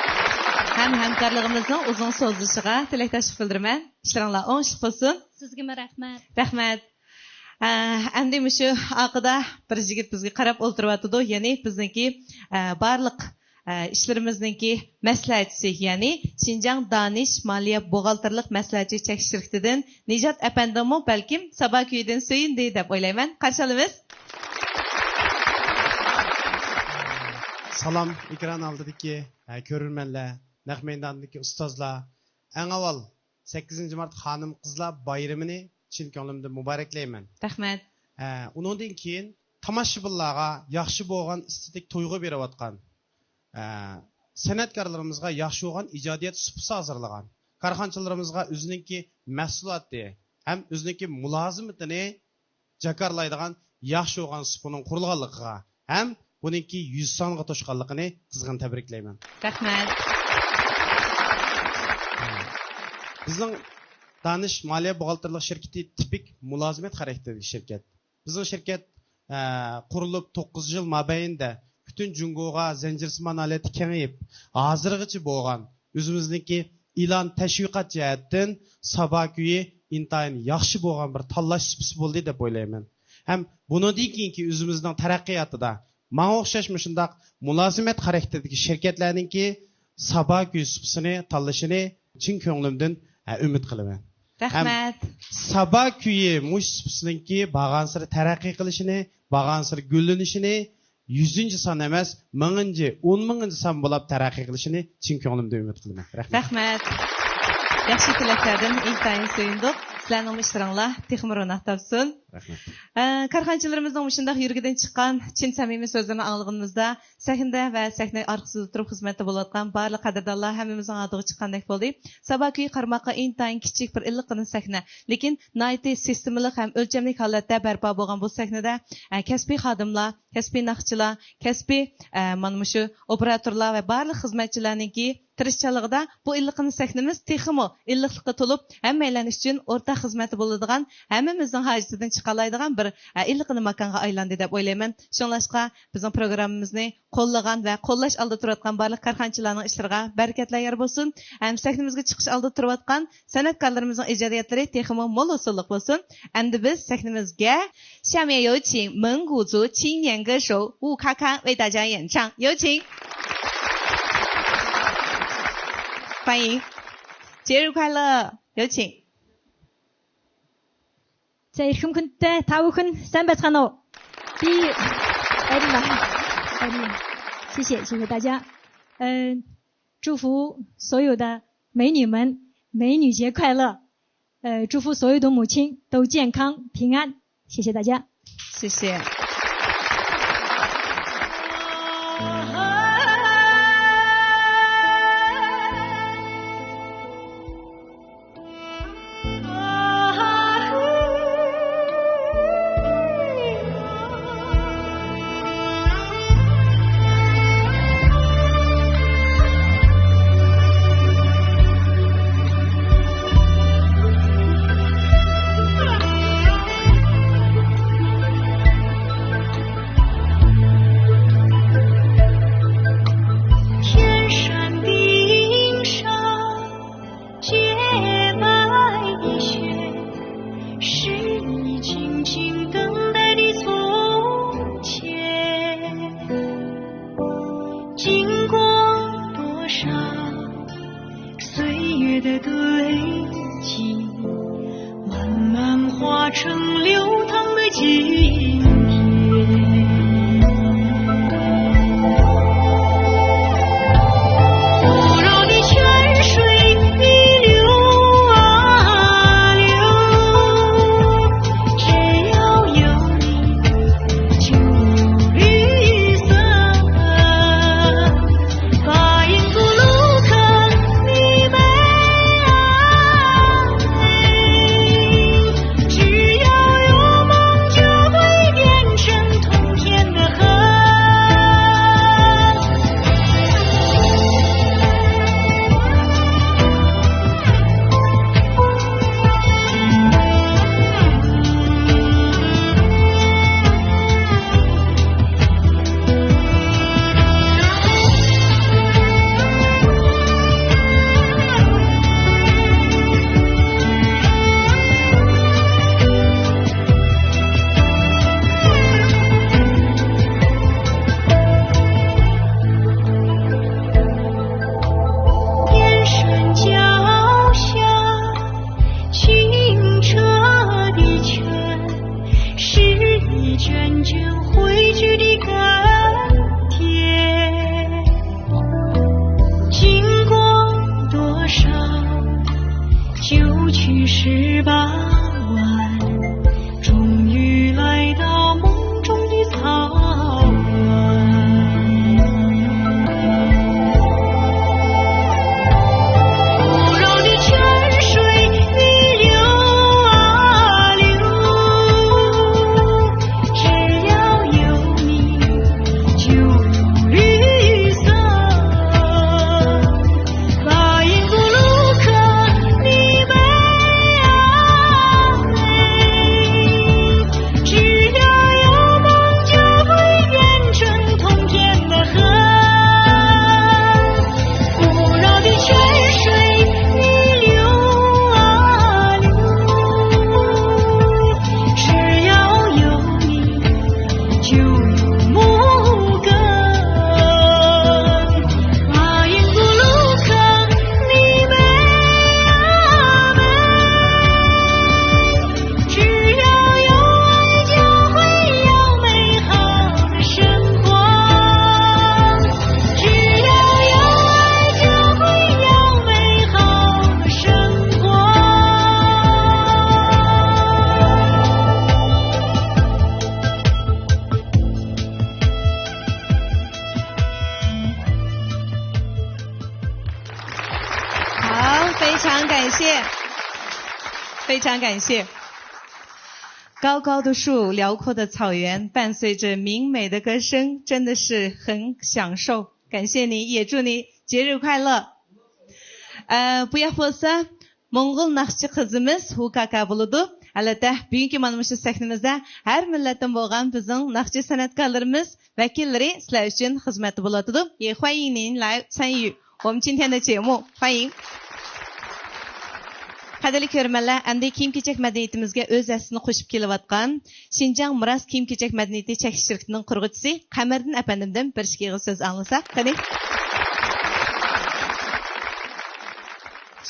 ھەم ھەمكارلىقىمىزنىڭ ئۇزۇن سوزۇلۇشىغا تىلەكداشلىق بىلدۈرىمەن. ئىشلىرىڭلار ئوڭۇشلۇق بولسۇن. سىزگىمۇ رەھمەت. رەھمەت. ئە، ئەمدى مۇشۇ ئارقىدا بىر يىگىت بىزگە قاراپ ئولتۇرۇۋاتىدۇ. يەنى بىزنىڭكى، ئە، بارلىق، ئە، ئىشلىرىمىزنىڭكى مەسلىھەتچىسى، يەنى شىنجاڭ دانىش مالىيە بوغالتىرلىق مەسلىھەتچى چەكلىك شىركىتىدىن نىجات ئەپەندىمۇ بەلكىم سابا كۈيىدىن سۆيۈندى دەپ ئويلايمەن. قارشى ئالىمىز. سالام، ئېكران ئالدىدىكى، ئە، كۆرۈرمەنلەر، نەق مەيداندىكى ئۇستازلار، ئەڭ ئاۋۋال سەككىزىنچى مارت خانىم قىزلار بايرىمىنى چىن كۆڭلۈمدىن مۇبارەكلەيمەن. رەھمەت. ئە، ئۇنىڭدىن كېيىن تاماشىبىنلارغا ياخشى بولغان ئېستېتىك تۇيغۇ بېرىۋاتقان، ئە، سەنئەتكارلىرىمىزغا ياخشى بولغان ئىجادىيەت سۇپىسى ھازىرلىغان، كارخانىچىلىرىمىزغا ئۆزىنىڭكى مەھسۇلاتى ھەم ئۆزىنىڭكى مۇلازىمىتىنى جاكارلايدىغان ياخشى بولغان سۇپىنىڭ قۇرۇلغانلىقىغا ھەم بۇنىڭكى يۈز سانغا توشقانلىقىنى قىزغىن تەبرىكلەيمەن. رەھمەت. بىزنىڭ دانىش مالىيە بوغالتىرلىق شىركىتى تىپىك مۇلازىمەت خاراكتېرىدىكى شىركەت. بىزنىڭ شىركەت، ئە، قۇرۇلۇپ توققۇز يىل مابەينىدە پۈتۈن جۇڭگوغا زەنجىرسىمان ھالەتتە كېڭىيىپ، ھازىرغىچە بولغان ئۆزىمىزنىڭكى ئېلان تەشۋىقات جەھەتتىن سابا كۈيى ئىنتايىن ياخشى بولغان بىر تاللاش سۇپىسى بولدى دەپ ئويلايمەن. ھەم بۇنىڭدىن كېيىنكى ئۆزىمىزنىڭ تەرەققىياتىدا ماڭا ئوخشاش مۇشۇنداق مۇلازىمەت خاراكتېرىدىكى شىركەتلەرنىڭكى سابا كۈيى سۇپىسىنى تاللىشىنى چىن كۆڭلۈمدىن، ئە، ئۈمىد قىلىمەن. رەھمەت. ھەم سابا كۈيى مۇشۇ سۇپىسىنىڭكى بارغانسېرى تەرەققىي قىلىشىنى، بارغانسېرى گۈللىنىشىنى، يۈزىنچى سان ئەمەس، مىڭىنچى، ئون مىڭىنچى سان بولاپ تەرەققىي قىلىشىنى چىن كۆڭلۈمدىن ئۈمىد قىلىمەن. رەھمەت. رەھمەت. ياخشى تىلەكلەردىن ئىنتايىن سۆيۈندۇق. سىلەرنىڭ ئىشلىرىڭلار تېخىمۇ روناق تاپسۇن. رەھمەت. ئە، كارخانىچىلىرىمىزنىڭ مۇشۇنداق يۈرىكىدىن چىققان چىن سەمىمىي سۆزلىرىنى ئاڭلىغىنىمىزدا، سەھنىدە ۋە سەھنە ئارقىسىدا تۇرۇپ خىزمەتتە بولۇۋاتقان بارلىق قەدىردانلار ھەممىمىزنىڭ ھاردۇقى چىققاندەك بولدى. سابا كۈيى قارىماققا ئىنتايىن كىچىك بىر ئىللىققىنە سەھنە، لېكىن ناھايىتى سىستېمىلىق ھەم ئۆلچەملىك ھالەتتە بەرپا بولغان بۇ سەھنىدە، ئە، كەسپىي خادىملار، كەسپىي ناخشىچىلار، كەسپىي، ئە، مانا مۇشۇ ئوپېراتورلار ۋە بارلىق خىزمەتچىلەرنىڭكى تىرىشچانلىقىدا بۇ ئىللىققىنە سەھنىمىز تېخىمۇ ئىللىقلىققا تولۇپ، ھەممەيلەن ئۈچۈن ئورتاق خىزمەتتە بولىدىغان، ھەممىمىزنىڭ ھاجىتىدىن چىقالايدىغان بىر، ئە، ئىللىققىنە ماكانغا ئايلاندى دەپ ئويلايمەن. شۇڭلاشقا بىزنىڭ پروگراممىمىزنى قوللىغان ۋە قوللاش ئالدىدا تۇرۇۋاتقان بارلىق كارخانىچىلارنىڭ ئىشلىرىغا بەرىكەتلەر يار بولسۇن. ھەم سەھنىمىزگە چىقىش ئالدىدا تۇرۇۋاتقان سەنئەتكارلىرىمىزنىڭ ئىجادىيەتلىرى تېخىمۇ مول ھوسۇللۇق بولسۇن. ئەمدى بىز سەھنىمىزگە 下面有请蒙古族青年歌手吴卡卡为大家演唱，有请。欢迎，节日快乐，有请。 在空空的桃红三百场哦。第一，哎呀妈，哎呀妈，谢谢，谢谢大家。呃，祝福所有的美女们，美女节快乐。呃，祝福所有的母亲都健康平安。谢谢大家。谢谢。十八弯，终于来到梦中的草原。古老的泉水，你流啊流，只要有你，就有绿色。 好，非常感谢，非常感谢。高高的树，辽阔的草原，伴随着明媚的歌声，真的是很享受。感谢你，也祝你节日快乐。ئە، بۇ ياق بولسا موڭغۇل ناخشىچى قىزىمىز ھۇكاكا بولىدۇ. ئەلۋەتتە، بۈگۈنكى مانا مۇشۇ سەھنىمىزدە ھەر مىللەتتىن بولغان بىزنىڭ ناخشىچى سەنئەتكارلىرىمىز ۋەكىللىرى سىلەر ئۈچۈن خىزمەتتە بولۇۋاتىدۇ. 也欢迎您来参与我们今天的节目，欢迎。 قەدىرلىك كۆرۈرمەنلەر، ئەمدى كىيىم-كېچەك مەدەنىيىتىمىزگە ئۆز ھەسسىسىنى قوشۇپ كېلىۋاتقان شىنجاڭ مىراس كىيىم-كېچەك مەدەنىيىتى چەكلىك شىركىتىنىڭ قۇرغۇچىسى قەمەردىن ئەپەندىمدىن بىر ئىككى ئېغىز سۆز ئاڭلىساق، قېنى.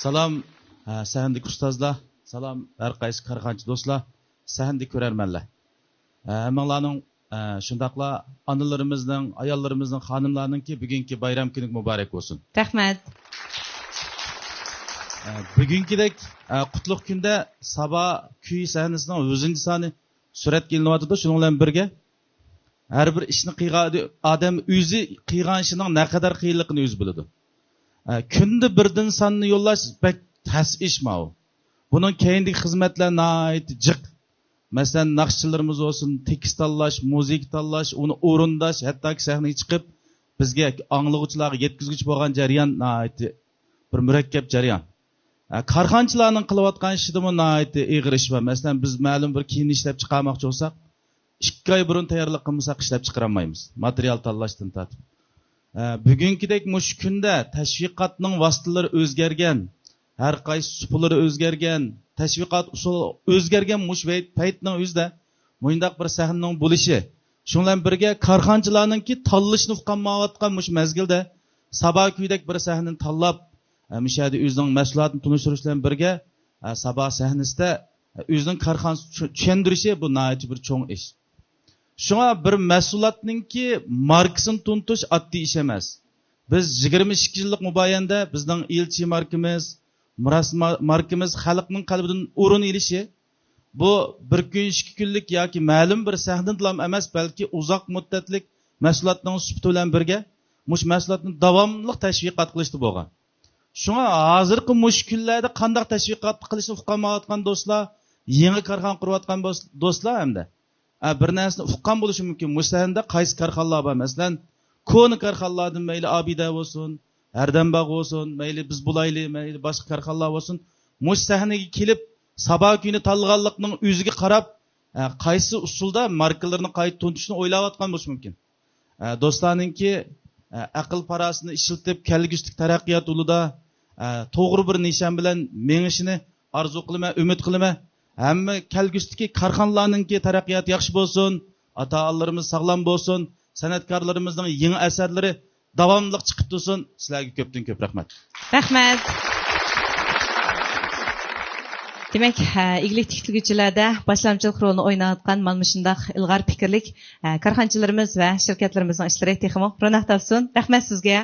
سالام، ھە، سەھنىدىكى ئۇستازلار، سالام، ھەر قايسى كارخانىچى دوستلار، سەھنىدىكى كۆرەرمەنلەر. ھە، ھەممىڭلارنىڭ، ھە، شۇنداقلا ئانىلىرىمىزنىڭ، ئاياللىرىمىزنىڭ، خانىملارنىڭكى بۈگۈنكى بايرام كۈنى مۇبارەك بولسۇن. رەھمەت. ھە، بۈگۈنكىدەك، ھە، قۇتلۇق كۈندە سابا كۈي سەھنىسىنىڭ يۈزىنچى سانى سۈرەتكە ئېلىنىۋاتىدۇ. شۇنىڭ بىلەن بىرگە، ھەر بىر ئىشنى قىلغان ئادەم ئۆزى قىلغان ئىشىنىڭ نەقەدەر قىيىنلىقىنى ئۆزى بىلىدۇ. ھە، كۈندە بىردىن ساننى يوللاش بەك تەس ئىش ماۋۇ. بۇنىڭ كەينىدىكى خىزمەتلەر ناھايىتى جىق. مەسىلەن، ناخشىچىلىرىمىز بولسۇن، تېكىست تاللاش، مۇزىكا تاللاش، ئۇنى ئورۇنداش، ھەتتاكى سەھنىگە چىقىپ، بىزگە ئاڭلىغۇچىلارغا يەتكۈزگۈچى بولغان جەريان ناھايىتى بىر مۇرەككەپ جەريان. ھە، كارخانىچىلارنىڭ قىلىۋاتقان ئىشىدىمۇ ناھايىتى ئېغىر ئىش بار. مەسىلەن، بىز مەلۇم بىر كىيىمنى ئىشلەپ چىقارماقچى بولساق، ئىككى ئاي بۇرۇن تەييارلىق قىلمىساق ئىشلەپ چىقىرالمايمىز. ماتېرىيال تاللاشتىن تارتىپ. ئە، بۈگۈنكىدەك مۇشۇ كۈندە تەشۋىقاتنىڭ ۋاسىتىلىرى ئۆزگەرگەن، ھەر قايسى سۇپىلىرى ئۆزگەرگەن، تەشۋىقات ئۇسۇلى ئۆزگەرگەن مۇشۇ ۋەيت-، پەيتنىڭ ئۆزىدە مۇنداق بىر سەھنىنىڭ بولۇشى، شۇنىڭ بىلەن بىرگە كارخانىچىلارنىڭكى تاللىشىنى ئۇقالمايۋاتقان مۇشۇ مەزگىلدە سابا كۈيدەك بىر سەھنىنى تاللاپ، ئە، مۇشۇ يەردە ئۆزىنىڭ مەھسۇلاتىنى تونۇشتۇرۇش بىلەن بىرگە، ئە، سابا سەھنىسىدە، ئە، ئۆزىنىڭ كارخانىسىنى چۈ-، چۈشەندۈرۈشى بۇ ناھايىتى بىر چوڭ ئىش. شۇڭا بىر مەھسۇلاتنىڭكى ماركىسىنى تونۇتۇش ئاددىي ئىش ئەمەس. بىز يىگىرمە ئىككى يىللىق مۇبايەندە بىزنىڭ ئىلچى ماركىمىز، مىراس ما-، ماركىمىز خەلقنىڭ قەلبىدىن ئورۇن ئېلىشى، بۇ بىر كۈن، ئىككى كۈنلۈك ياكى مەلۇم بىر سەھنىدىلا ئەمەس، بەلكى ئۇزاق مۇددەتلىك مەھسۇلاتنىڭ سۈپىتى بىلەن بىرگە، مۇشۇ مەھسۇلاتنى داۋاملىق تەشۋىقات قىلىشتا بولغان. شۇڭا ھازىرقى مۇشۇ كۈنلەردە قانداق تەشۋىقات قىلىشنى ئۇقالمايۋاتقان دوستلار، يېڭى كارخانا قۇرۇۋاتقان بوس-، دوستلار ھەمدە، ئە، بىر نەرسىنى ئۇققان بولۇشى مۇمكىن. مۇشۇ سەھنىدە قايسى كارخانىلار بار؟ مەسىلەن، كونا كارخانىلاردىن مەيلى ئابىدە بولسۇن، ھەردەمباغ بولسۇن، مەيلى بىز بولايلى، مەيلى باشقا كارخانىلار بولسۇن، مۇشۇ سەھنىگە كېلىپ، سابا كۈيىنى تاللىغانلىقنىڭ ئۆزىگە قاراپ، ئە، قايسى ئۇسۇلدا ماركىلىرىنى قايتا تونۇتۇشنى ئويلاۋاتقان بولۇشى مۇمكىن. ئە، دوستلارنىڭكى، ئە، ئەقىل پاراسىتىنى ئىشلىتىپ، كەلگۈسىدىكى تەرەققىيات يولىدا، ئە، توغرا بىر نىشان بىلەن مېڭىشىنى ئارزۇ قىلىمەن، ئۈمىد قىلىمەن. ھەممە كەلگۈسىدىكى كارخانىلارنىڭكى تەرەققىياتى ياخشى بولسۇن، ئاتا-ئانىلىرىمىز ساغلام بولسۇن، سەنئەتكارلىرىمىزنىڭ يېڭى ئەسەرلىرى داۋاملىق چىقىپ تۇرسۇن. سىلەرگە كۆپتىن كۆپ رەھمەت. رەھمەت. دېمەك، ھە، ئىگىلىك تىكلىگۈچىلەردە باشلامچىلىق رولىنى ئويناۋاتقان مانا مۇشۇنداق ئىلغار پىكىرلىك، ھە، كارخانىچىلىرىمىز ۋە شىركەتلىرىمىزنىڭ ئىشلىرى تېخىمۇ روناق تاپسۇن. رەھمەت سىزگە.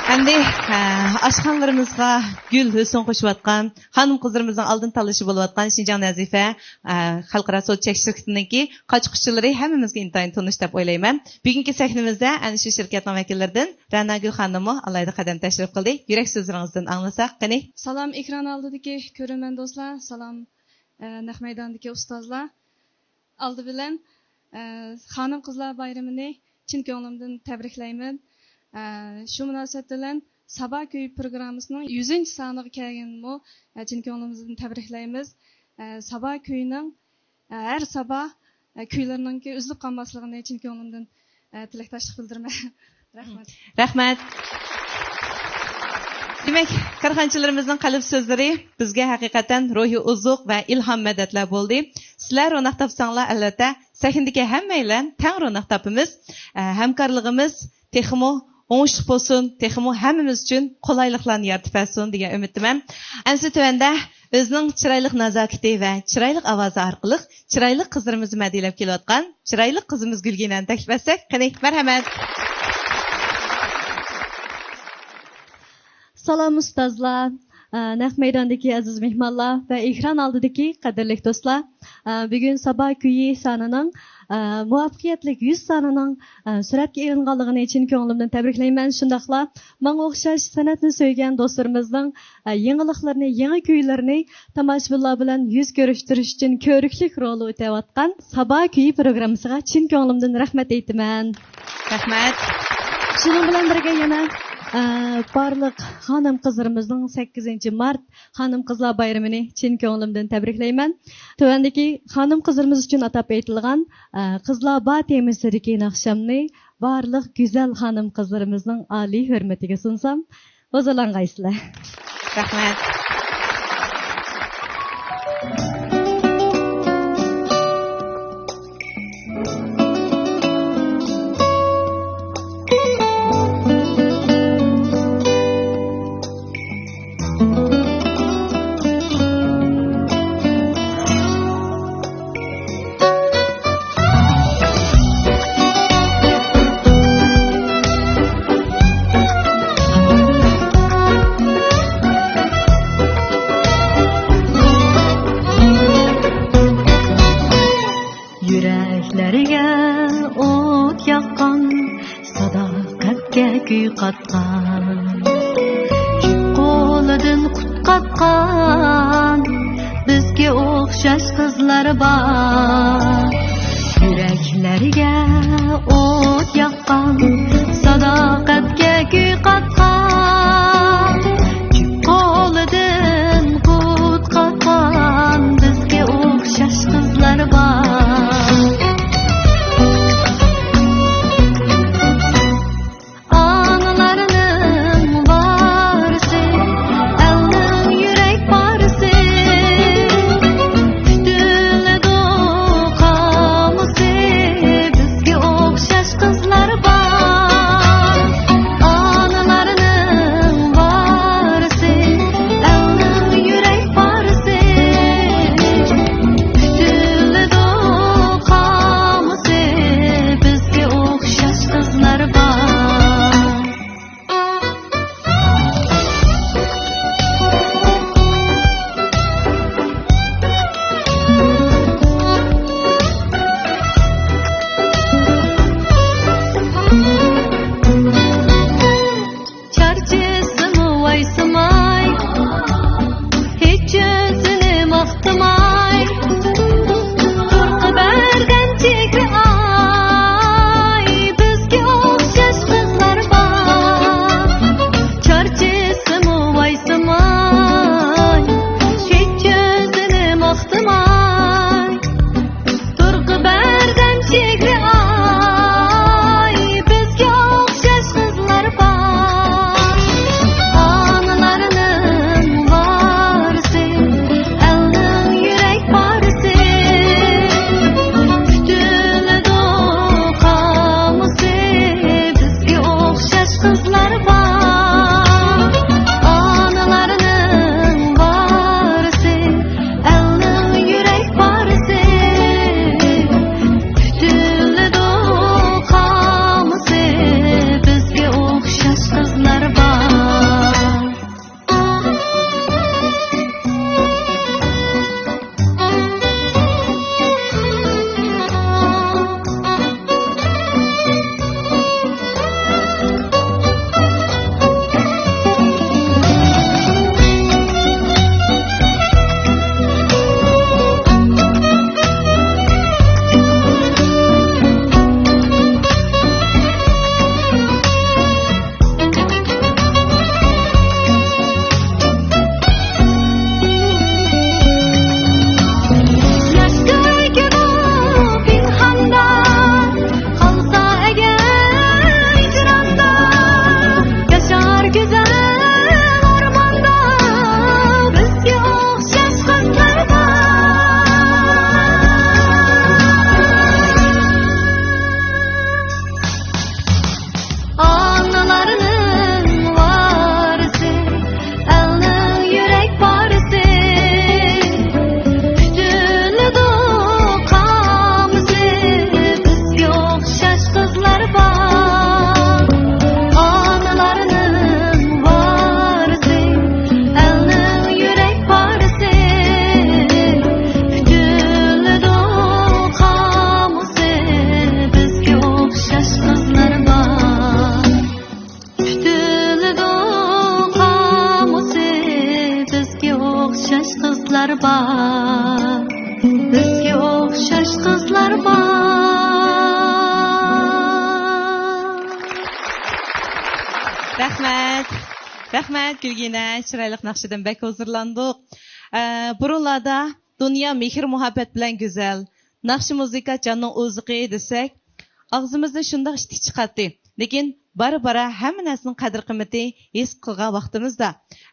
ئەمدى، ئە، ئاشخانىلىرىمىزغا گۈل ھۆسن قوشۇۋاتقان، خانىم-قىزلىرىمىزنىڭ ئالدىن تاللىشى بولۇۋاتقان شىنجاڭ نەزىپە، ئە، خەلقئارا سودا چەكلىك شىركىتىنىڭكى قاچا-قۇچىلىرى ھەممىمىزگە ئىنتايىن تونۇش دەپ ئويلايمەن. بۈگۈنكى سەھنىمىزدە ئەنە شۇ شىركەتنىڭ ۋەكىللىرىدىن رەناگۈل خانىممۇ ئالاھىدە قەدەم تەشرىپ قىلدى. يۈرەك سۆزلىرىڭىزدىن ئاڭلىساق، قېنى؟ سالام، ئېكران ئالدىدىكى كۆرۈرمەن دوستلار، سالام، ئە، نەق مەيداندىكى ئۇستازلار. ئالدى بىلەن، ئە، خانىم-قىزلار بايرىمىنى چىن كۆڭلۈمدىن تەبرىكلەيمەن. ئە، شۇ مۇناسىۋەت بىلەن سابا كۈيى پروگراممىسىنىڭ يۈزىنچى سانىغا كەلگىنىمۇ، ئە، چىن كۆڭلىمىزدىن تەبرىكلەيمىز. ئە، سابا كۈيىنىڭ، ئە، ھەر سابا، ئە، كۈيلىرىنىڭكى ئۈزۈلۈپ قالماسلىقىنى چىن كۆڭلۈمدىن، ئە، تىلەكداشلىق بىلدۈرىمەن. رەھمەت. رەھمەت. دېمەك، كارخانىچىلىرىمىزنىڭ قەلب سۆزلىرى بىزگە ھەقىقەتەن روھىي ئوزۇق ۋە ئىلھام مەدەتلەر بولدى. سىلەر روناق تاپساڭلار، ئەلۋەتتە، سەھنىدىكى ھەممەيلەن تەڭ روناق تاپىمىز. ئە، ھەمكارلىقىمىز تېخىمۇ ئوڭۇشلۇق بولسۇن، تېخىمۇ ھەممىمىز ئۈچۈن قولايلىقلارنى يارىتىپ بەرسۇن دېگەن ئۈمىدتىمەن. ئەمسە تۆۋەندە ئۆزىنىڭ چىرايلىق نازاكىتى ۋە چىرايلىق ئاۋازى ئارقىلىق چىرايلىق قىزلىرىمىزنى مەدھىيەلەپ كېلىۋاتقان چىرايلىق قىزىمىز گۈلگىنەنى تەكلىپ ئەتسەك، قېنى، مەرھەمەت. سالام ئۇستازلار، ئە، نەق مەيداندىكى ئەزىز مېھمانلار ۋە ئېكران ئالدىدىكى قەدىرلىك دوستلار. ئە، بۈگۈن سابا كۈيى سانىنىڭ، ئە، مۇۋەپپەقىيەتلىك يۈز سانىنىڭ، ئە، سۈرەتكە ئېلىنغانلىقىنى چىن كۆڭلۈمدىن تەبرىكلەيمەن. شۇنداقلا ماڭا ئوخشاش سەنئەتنى سۆيگەن دوستلىرىمىزنىڭ، ئە، يېڭىلىقلىرىنى، يېڭى كۈيلىرىنى تاماشىبىنلار بىلەن يۈز كۆرۈشتۈرۈش ئۈچۈن كۆرۈكلۈك رولى ئۆتەۋاتقان سابا كۈيى پروگراممىسىغا چىن كۆڭلۈمدىن رەھمەت ئېيتىمەن. رەھمەت. شۇنىڭ بىلەن بىرگە يەنە، ئە، بارلىق خانىم-قىزلىرىمىزنىڭ سەككىزىنچى مارت خانىم-قىزلار بايرىمىنى چىن كۆڭلۈمدىن تەبرىكلەيمەن. تۆۋەندىكى خانىم-قىزلىرىمىز ئۈچۈن ئاتاپ ئېيتىلغان، ئە، قىزلار بار تېمىسىدىكى ناخشامنى بارلىق گۈزەل خانىم-قىزلىرىمىزنىڭ ئالىي ھۆرمىتىگە سۇنسام، ھۇزۇرلانغايسىلەر. رەھمەت. يۈرەكلەرگە ئوت ياققان، ساداقەتكە كۈي قاتقان، جۈپ قولىدىن قۇت قاپقان بىزگە ئوخشاش قىزلار بار. يۈرەكلەرگە ئوت ياققان، ساداقەتكە كۈي قاتقان، جۈپ قولىدىن قۇت قاپقان بىزگە ئوخشاش قىزلار بار. ئانىلارنىڭ ۋارىسى، ئەلنىڭ يۈرەك پارىسى، پۈتۈنلىدۇ قامۇسى، بىزگە ئوخشاش قىزلار بار. ئانىلارنىڭ ۋارىسى، ئەلنىڭ يۈرەك پارىسى، پۈتۈنلىدۇ قامۇسى، بىزگە ئوخشاش قىزلار بار. چارچىسىمۇ ۋايسىماي، ھېچ ئۆزىنى ماختىماي، تۇرقى بەردەم چېھرى ئاي، بىزگە ئوخشاش قىزلار بار. چارچىسىمۇ ۋايسىماي، ھېچ ئۆزىنى ماختىماي، تۇرقى بەردەم چېھرى ئاي، بىزگە ئوخشاش قىزلار بار. ئانىلارنىڭ ۋارىسى، ئەلنىڭ يۈرەك پارىسى، پۈتۈنلىدۇ قامۇسى، بىزگە ئوخشاش قىزلار بار. ئانىلارنىڭ ۋارىسى، ئەلنىڭ يۈرەك پارىسى، پۈتۈنلىدۇ قامۇسى، بىزگە ئوخشاش قىزلار بار. بار، بىزگە ئوخشاش قىزلار بار. رەھمەت. رەھمەت، گۈلگىنە. چىرايلىق ناخشىدىن بەك ھۇزۇرلاندۇق. ئە، بۇرۇنلاردا دۇنيا مېھىر-مۇھەببەت بىلەن گۈزەل، ناخشا-مۇزىكا جاننىڭ ئوزۇقى دېسەك، ئاغزىمىزدىن شۇنداق ئىتتىك چىقاتتى. لېكىن بارا-بارا ھەممە نەرسىنىڭ قەدىر-قىممىتى ھېس قىلغان ۋاقتىمىزدا،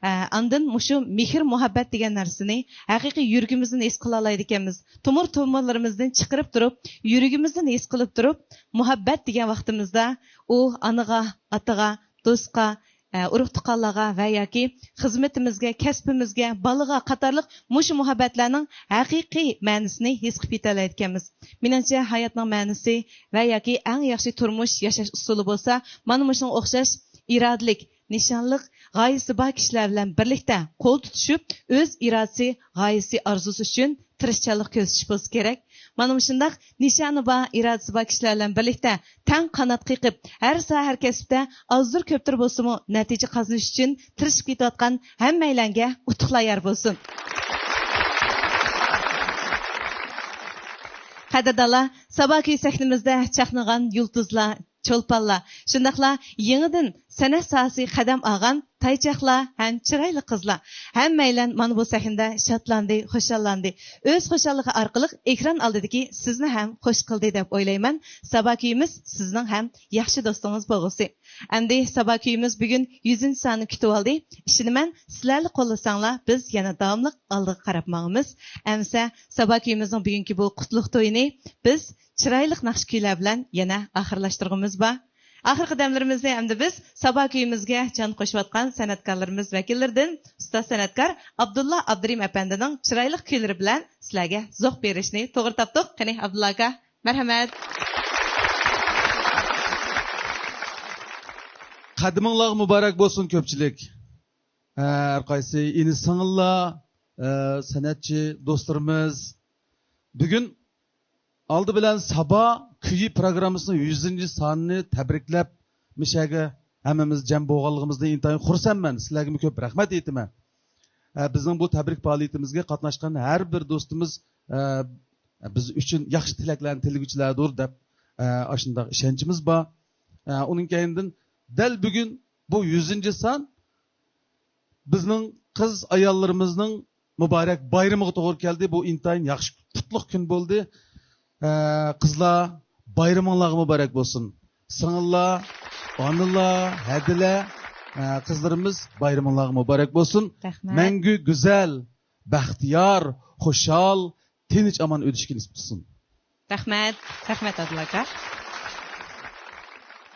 ئە، ئاندىن مۇشۇ مېھىر-مۇھەببەت دېگەن نەرسىنى ھەقىقىي يۈرىكىمىزدىن ھېس قىلالايدىكەنمىز. تومۇر-تومۇرلىرىمىزدىن چىقىرىپ تۇرۇپ، يۈرىكىمىزدىن ھېس قىلىپ تۇرۇپ، مۇھەببەت دېگەن ۋاقتىمىزدا ئۇ ئانىغا، ئاتىغا، دوستقا، ئە، ئۇرۇق-تۇغقانلارغا ۋە ياكى خىزمىتىمىزگە، كەسپىمىزگە، بالىغا قاتارلىق مۇشۇ مۇھەببەتلەرنىڭ ھەقىقىي مەنىسىنى ھېس قىلىپ يېتەلەيدىكەنمىز. مېنىڭچە، ھاياتنىڭ مەنىسى ۋە ياكى ئەڭ ياخشى تۇرمۇش ياشاش ئۇسۇلى بولسا، مانا مۇشۇنىڭغا ئوخشاش ئىرادىلىك، نىشانلىق، غايىسى بار كىشىلەر بىلەن بىرلىكتە قول تۇتۇشۇپ، ئۆز ئىرادىسى، غايىسى، ئارزۇسى ئۈچۈن تىرىشچانلىق كۆرسىتىش بولسا كېرەك. مانا مۇشۇنداق نىشانى بار، ئىرادىسى بار كىشىلەر بىلەن بىرلىكتە تەڭ قانات قېقىپ، ھەر ساھە، ھەر كەسىپتە ئازدۇر كۆپتۇر بولسىمۇ نەتىجە قازىنىش ئۈچۈن تىرىشىپ كېتىۋاتقان ھەممەيلەنگە ئۇتۇقلار يار بولسۇن. قەدىردانلار، سابا كۈيى سەھنىمىزدە چاقنىغان يۇلتۇزلار، چولپانلار، شۇنداقلا يېڭىدىن سەنئەت ساھەسىگە قەدەم ئالغان تايچاقلار ھەم چىرايلىق قىزلار، ھەممەيلەن مانا بۇ سەھنىدە شادلاندى، خۇشاللاندى. ئۆز خۇشاللىقى ئارقىلىق ئېكران ئالدىدىكى سىزنى ھەم خۇش قىلدى دەپ ئويلايمەن. سابا كۈيىمىز سىزنىڭ ھەم ياخشى دوستىڭىز بولغۇسى. ئەمدى سابا كۈيىمىز بۈگۈن يۈزىنچى ساننى كۈتۈۋالدى. ئىشىنىمەن، سىلەرلا قوللىساڭلار، بىز يەنە داۋاملىق ئالدىغا قاراپ ماڭىمىز. ئەمىسە سابا كۈيىمىزنىڭ بۈگۈنكى بۇ قۇتلۇق تويىنى بىز چىرايلىق ناخشا كۈيلەر بىلەن يەنە ئاخىرلاشتۇرغۇمىز بار. ئاخىرقى دەملىرىمىزنى ئەمدى بىز سابا كۈيىمىزگە جان قوشۇۋاتقان سەنئەتكارلىرىمىز ۋەكىللىرىدىن ئۇستاز سەنئەتكار ئابدۇللا ئابدۇرېھىم ئەپەندىنىڭ چىرايلىق كۈيلىرى بىلەن سىلەرگە زوق بېرىشنى توغرا تاپتۇق. قېنى، ئابدۇللا ئاكا، مەرھەمەت. قەدىمىڭلارغا مۇبارەك بولسۇن، كۆپچىلىك. ھە، ھەر قايسى ئىنى-سىڭىللار، ھە، سەنئەتچى دوستلىرىمىز، بۈگۈن ئالدى بىلەن سابا كۈيى پروگراممىسىنىڭ يۈزىنچى سانىنى تەبرىكلەپ، مۇشەگە ھەممىمىز جەم بولغانلىقىمىزدىن ئىنتايىن خۇرسەنمەن. سىلەرگىمۇ كۆپ رەھمەت ئېيتىمەن. ھە، بىزنىڭ بۇ تەبرىك پائالىيىتىمىزگە قاتناشقان ھەر بىر دوستىمىز، ھە، بىز ئۈچۈن ياخشى تىلەكلەرنى تىلىگۈچىلەردۇر دەپ، ھە، ئاشۇنداق ئىشەنچىمىز بار. ھە، ئۇنىڭ كەينىدىن دەل بۈگۈن بۇ يۈزىنچى سان بىزنىڭ قىز ئاياللىرىمىزنىڭ مۇبارەك بايرىمىغا توغرا كەلدى. بۇ ئىنتايىن ياخشى، قۇتلۇق كۈن بولدى. ئە، قىزلار، بايرىمىڭلارغا مۇبارەك بولسۇن. سىڭىللار، ئانىلار، ھەدىلەر، ئە، قىزلىرىمىز، بايرىمىڭلارغا مۇبارەك بولسۇن. رەھمەت. مەڭگۈ گۈزەل، بەختىيار، خۇشال، تىنچ ئامان ئۆتۈشكە نېسىپ قىلسۇن. رەھمەت، رەھمەت ئادىل ئاكا.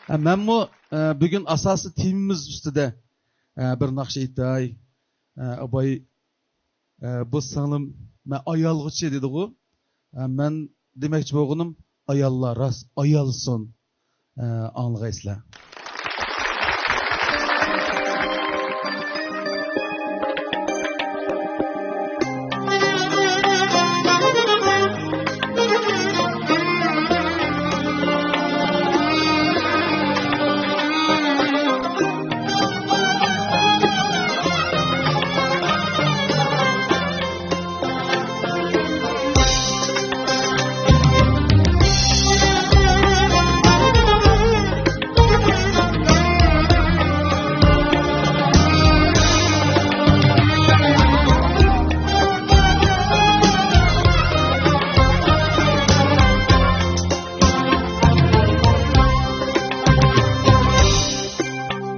ئە، مەنمۇ، ئە، بۈگۈن ئاساسىي تېمىمىز ئۈستىدە، ئە، بىر ناخشا ئېيتاي. ئە، ئاباي، ئە، بۇ سىڭلىم، مەن ئايالغىچە دېدىغۇ. ئە، مەن دېمەكچى بولغىنىم، ئاياللار راست ئايالسۇن. ئە، ئاڭلىغايسىلەر.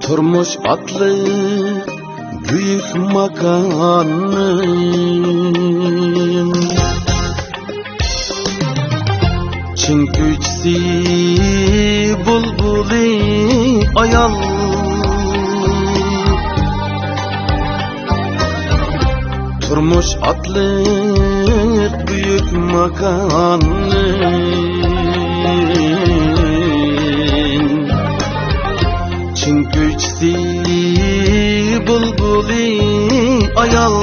تۇرمۇش ئاتلىق بۈيۈك ماكاننىڭ چىن كۈيچىسى بۇلبۇلى ئايال. تۇرمۇش ئاتلىق بۈيۈك ماكاننىڭ چىن كۈيچىسى بۇلبۇلى ئايال.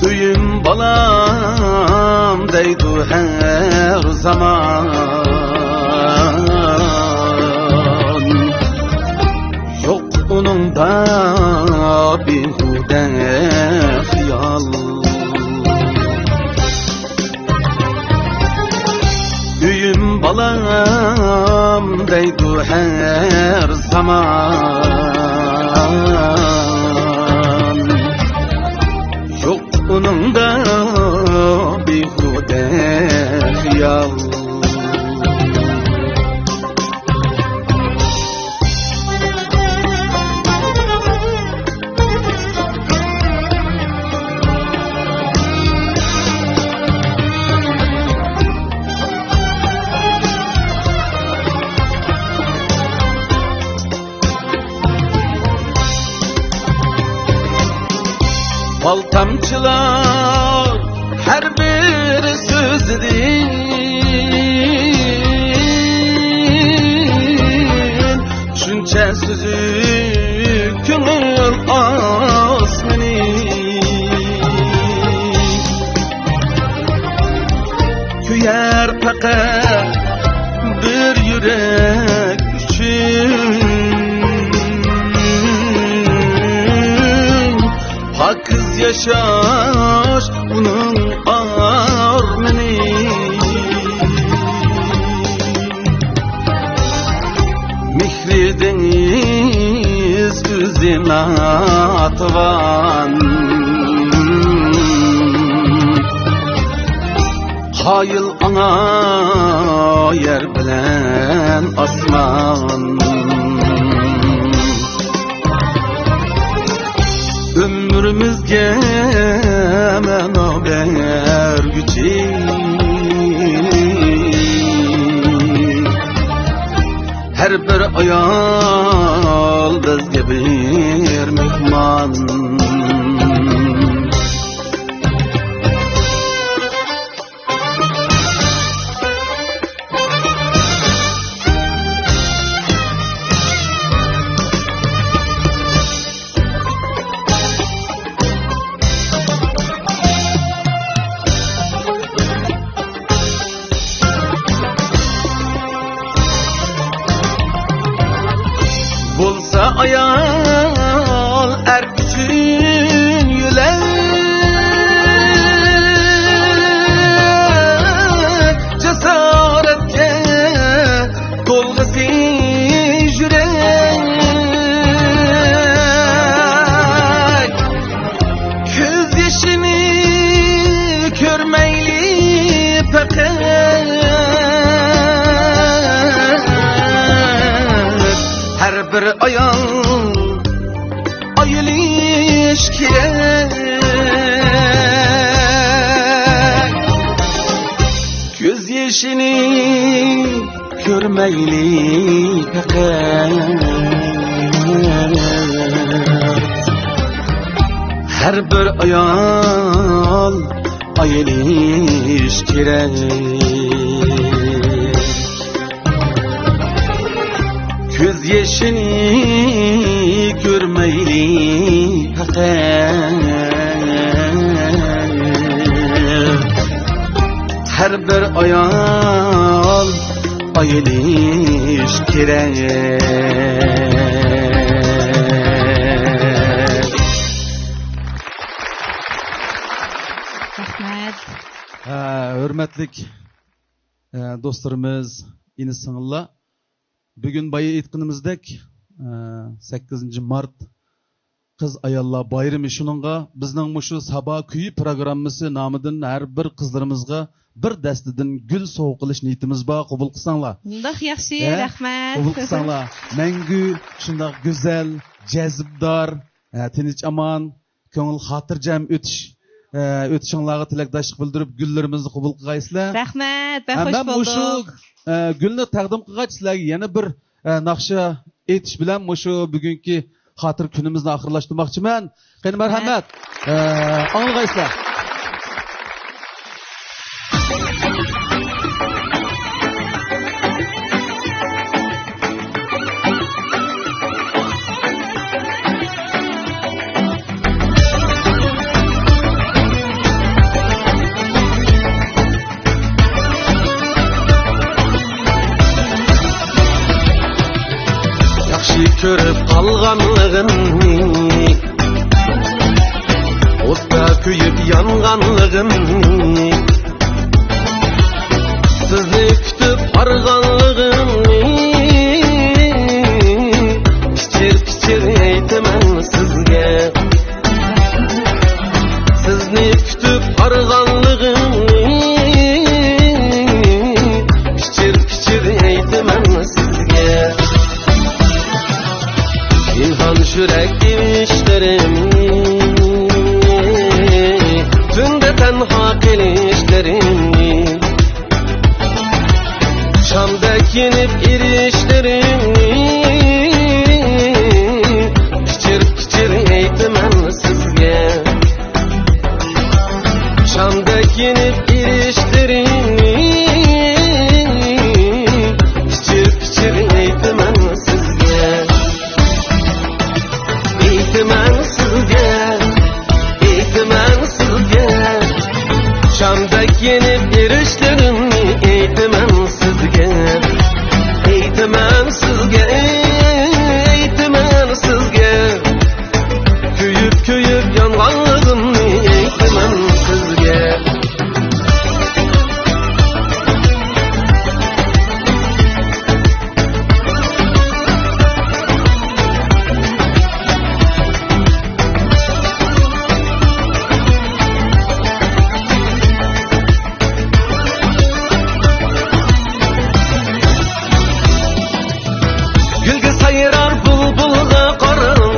ئۆيۈم بالام دەيدۇ ھەر زامان. يوق ئۇنىڭدا بىھۇدە خىيال. ئۆيۈم بالام دەيدۇ ھەر زامان. يوق ئۇنىڭدا بىھۇدە خىيال. بال تامچىلار ھەر بىر سۆزىدىن، شۇنچە سۈزۈك كۆڭۈل ئاسمىنى. كۆيەر پەقەت بىر يۈرەك ئۈچۈن، پاكىز ياشاش ئۇنىڭ ئارمىنى. مېھرى دېڭىز ئۆزى ناتىۋان، قايىل ئاڭا يەر بىلەن ئاسمان. ئۆمرىمىزگە مەنا بەرگۈچى، ھەر بىر ئايال بىزگە بىر مېھمان. بولسا ئايال ئەر ئۈچۈن يۆلەك، جاسارەتكە تولغۇسى يۈرەك. كۆز يېشىنى كۆرمەيلى پەقەت، ھەر بىر ئايال ئايىلىش كېرەك. كۆز يېشىنى كۆرمەيلى پەقەت، ھەر بىر ئايال ئايىلىش كېرەك. كۆز يېشىنى كۆرمەيلى پەقەت، ھەر بىر ئايال ئايىلىش كېرەك. رەھمەت. ھە، ھۆرمەتلىك، ئە، دوستلىرىمىز، ئىنى-سىڭىللار، بۈگۈن بايا ئېيتقىنىمىزدەك، ئە، سەككىزىنچى مارت قىز ئاياللار بايرىمى. شۇنىڭغا بىزنىڭ مۇشۇ سابا كۈيى پروگراممىسى نامىدىن ھەر بىر قىزلىرىمىزغا بىر دەستىدىن گۈل سوۋغا قىلىش نىيىتىمىز بار، قوبۇل قىلساڭلار. مۇنداق ياخشى، ھە؟ رەھمەت. قوبۇل قىلساڭلار. مەڭگۈ شۇنداق گۈزەل، جەزبىدار، ھە، تىنچ ئامان، كۆڭۈل خاتىرجەم ئۆتۈش، ئە، ئۆتۈشۈڭلارغا تىلەكداشلىق بىلدۈرۈپ، گۈللىرىمىزنى قوبۇل قىلغايسىلەر. رەھمەت، بەك ھە، خۇش مەن مۇشۇ، بولدۇق. ئە، گۈلنى تەقدىم قىلغاچ، سىلەرگە يەنە بىر، ئە، ناخشا ئېيتىش بىلەن مۇشۇ بۈگۈنكى خاتىرە كۈنىمىزنى ئاخىرلاشتۇرماقچىمەن. قېنى، مەرھەمەت. ئە، ئاڭلىغايسىلەر. ياخشى كۆرۈپ قالغانلىقىمنى كۆيۈپ يانغانلىقىمنى، سىزنى كۈتۈپ ھارغانلىقىمنى، پىچىر پىچىر ئېيتىمەن سىزگە. سىزنى كۈتۈپ ھارغانلىقىمنى، پىچىر پىچىر ئېيتىمەن سىزگە. پىنھان يۈرەك ئىشلىرىمنى، تۈندە تەنھا قېلىشلىرىمنى، شامدەك يېنىپ ئېرىشلىرىمنى، پىچىر پىچىر ئېيتىمەن سىزگە. شامدەك يېنىپ ئېرىشلىرىمنى، پىچىر پىچىر ئېيتىمەن سىزگە. ئېيتىمەن سىزگە، ئېيتىمەن سىزگە. شامدەك يېنىپ ئېرىشلىرىمنى ئېيتىمەن سىزگە. ئېيتىمەن سىزگە، ئېيتىمەن سىزگە. كۆيۈپ، كۆيۈپ يانغانلىقىمنى ئېيتىمەن سىزگە. گۈلگە سايرار بۇلبۇلغا قاراڭ،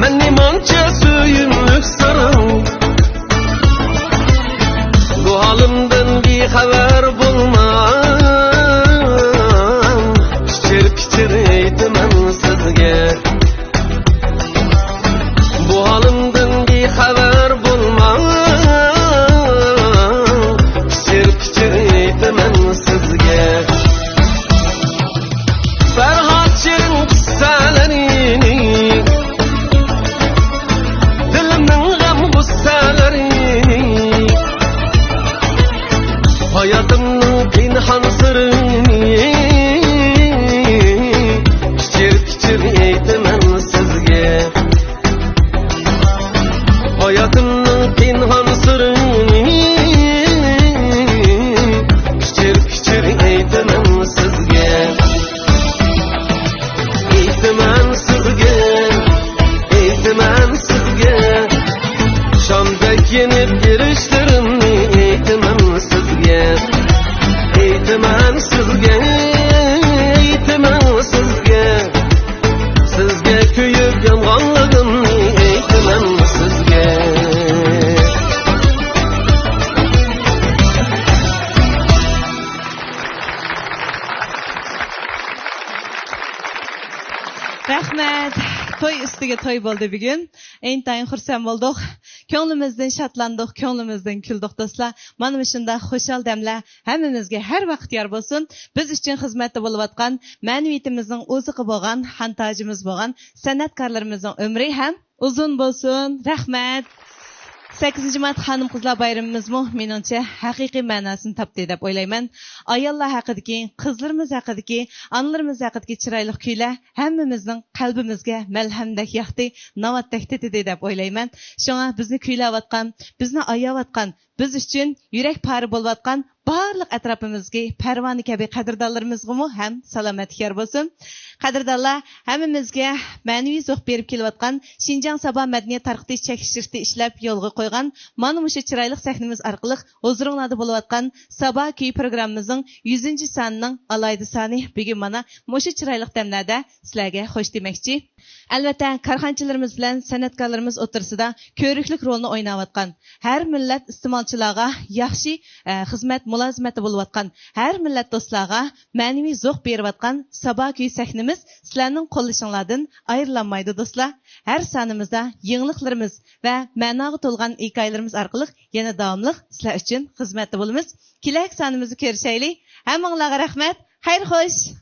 مەن نېمانچە سۆيۈملۈك ساراڭ. بۇ ھالىمدىن بىخەۋەر بولماڭ، پىچىر پىچىر ئېيتىمەن سىزگە. بۇ ھالىمدىن بىخەۋەر بولماڭ، پىچىر پىچىر ئېيتىمەن سىزگە. پەرھات شېرىن قىسسەلىرىنى، دىلىمنىڭ غەم غۇسسەلىرىنى، ھاياتىمنىڭ پىنھان سىرىنى، پىچىر پىچىر ئېيتىمەن سىزگە. ھاياتىمنىڭ پىنھان سىرىنى، پىچىر پىچىر ئېيتىمەن سىزگە. ئېيتىمەن سىزگە، ئېيتىمەن سىزگە. شامدەك يېنىپ ئېرىشلىرىمنى ئېيتىمەن سىزگە. ئېيتىمەن سىزگە، ئېيتىمەن سىزگە. سىزگە كۆيۈپ يانغانلىقىمنى ئېيتىمەن سىزگە. رەھمەت. توي ئۈستىگە توي بولدى بۈگۈن. ئىنتايىن خۇرسەن بولدۇق. كۆڭلىمىزدىن شادلاندۇق، كۆڭلىمىزدىن كۈلدۇق، دوستلار. مانا مۇشۇنداق خۇشال دەملەر ھەممىمىزگە ھەر ۋاقىت يار بولسۇن. بىز ئۈچۈن خىزمەتتە بولۇۋاتقان، مەنىۋىيىتىمىزنىڭ ئوزۇقى بولغان، خان تاجىمىز بولغان سەنئەتكارلىرىمىزنىڭ ئۆمرى ھەم ئۇزۇن بولسۇن. رەھمەت. سەككىزىنچى مارت خانىم-قىزلار بايرىمىمىزمۇ، مېنىڭچە، ھەقىقىي مەناسىنى تاپتى دەپ ئويلايمەن. ئاياللار ھەققىدىكى، قىزلىرىمىز ھەققىدىكى، ئانىلىرىمىز ھەققىدىكى چىرايلىق كۈيلەر ھەممىمىزنىڭ قەلبىمىزگە مەلھەمدەك ياقتى، ناۋاتتەك تېتىدى دەپ ئويلايمەن. شۇڭا بىزنى كۈيلەۋاتقان، بىزنى ئاياۋاتقان، بىز ئۈچۈن يۈرەك پارە بولۇۋاتقان بارلىق ئەتراپىمىزدىكى پەرۋانە كەبى قەدىردانلىرىمىزغىمۇ ھەم سالامەتلىك يار بولسۇن. قەدىردانلار، ھەممىمىزگە مەنىۋى زوق بېرىپ كېلىۋاتقان شىنجاڭ سابا مەدەنىيەت تارقىتىش چەكلىك شىركىتى ئىشلەپ يولغا قويغان مانا مۇشۇ چىرايلىق سەھنىمىز ئارقىلىق ھۇزۇرۇڭلاردا بولۇۋاتقان سابا كۈيى پروگراممىمىزنىڭ يۈزىنچى سانىنىڭ ئالاھىدە سانى بۈگۈن مانا مۇشۇ چىرايلىق دەملەردە سىلەرگە خوش دېمەكچى. ئەلۋەتتە، كارخانىچىلىرىمىز بىلەن سەنئەتكارلىرىمىز ئوتتۇرىسىدا كۆرۈكلۈك رولنى ئويناۋاتقان، ھەر مىللەت ئىستېمالچىلارغا ياخشى، ئە، خىزمەت مۇلازىمەتتە بولۇۋاتقان ھەر مىللەت دوستلارغا مەنىۋى زوق بېرىۋاتقان سابا كۈيى سەھنىمىز سىلەرنىڭ قوللىشىڭلاردىن ئايرىلالمايدۇ، دوستلار. ھەر سانىمىزدا يېڭىلىقلىرىمىز ۋە مەناغا تولغان ھېكايىلىرىمىز ئارقىلىق يەنە داۋاملىق سىلەر ئۈچۈن خىزمەتتە بولىمىز. كېلەركى سانىمىزدا كۆرۈشەيلى. ھەممىڭلارغا رەھمەت. خەير خوش.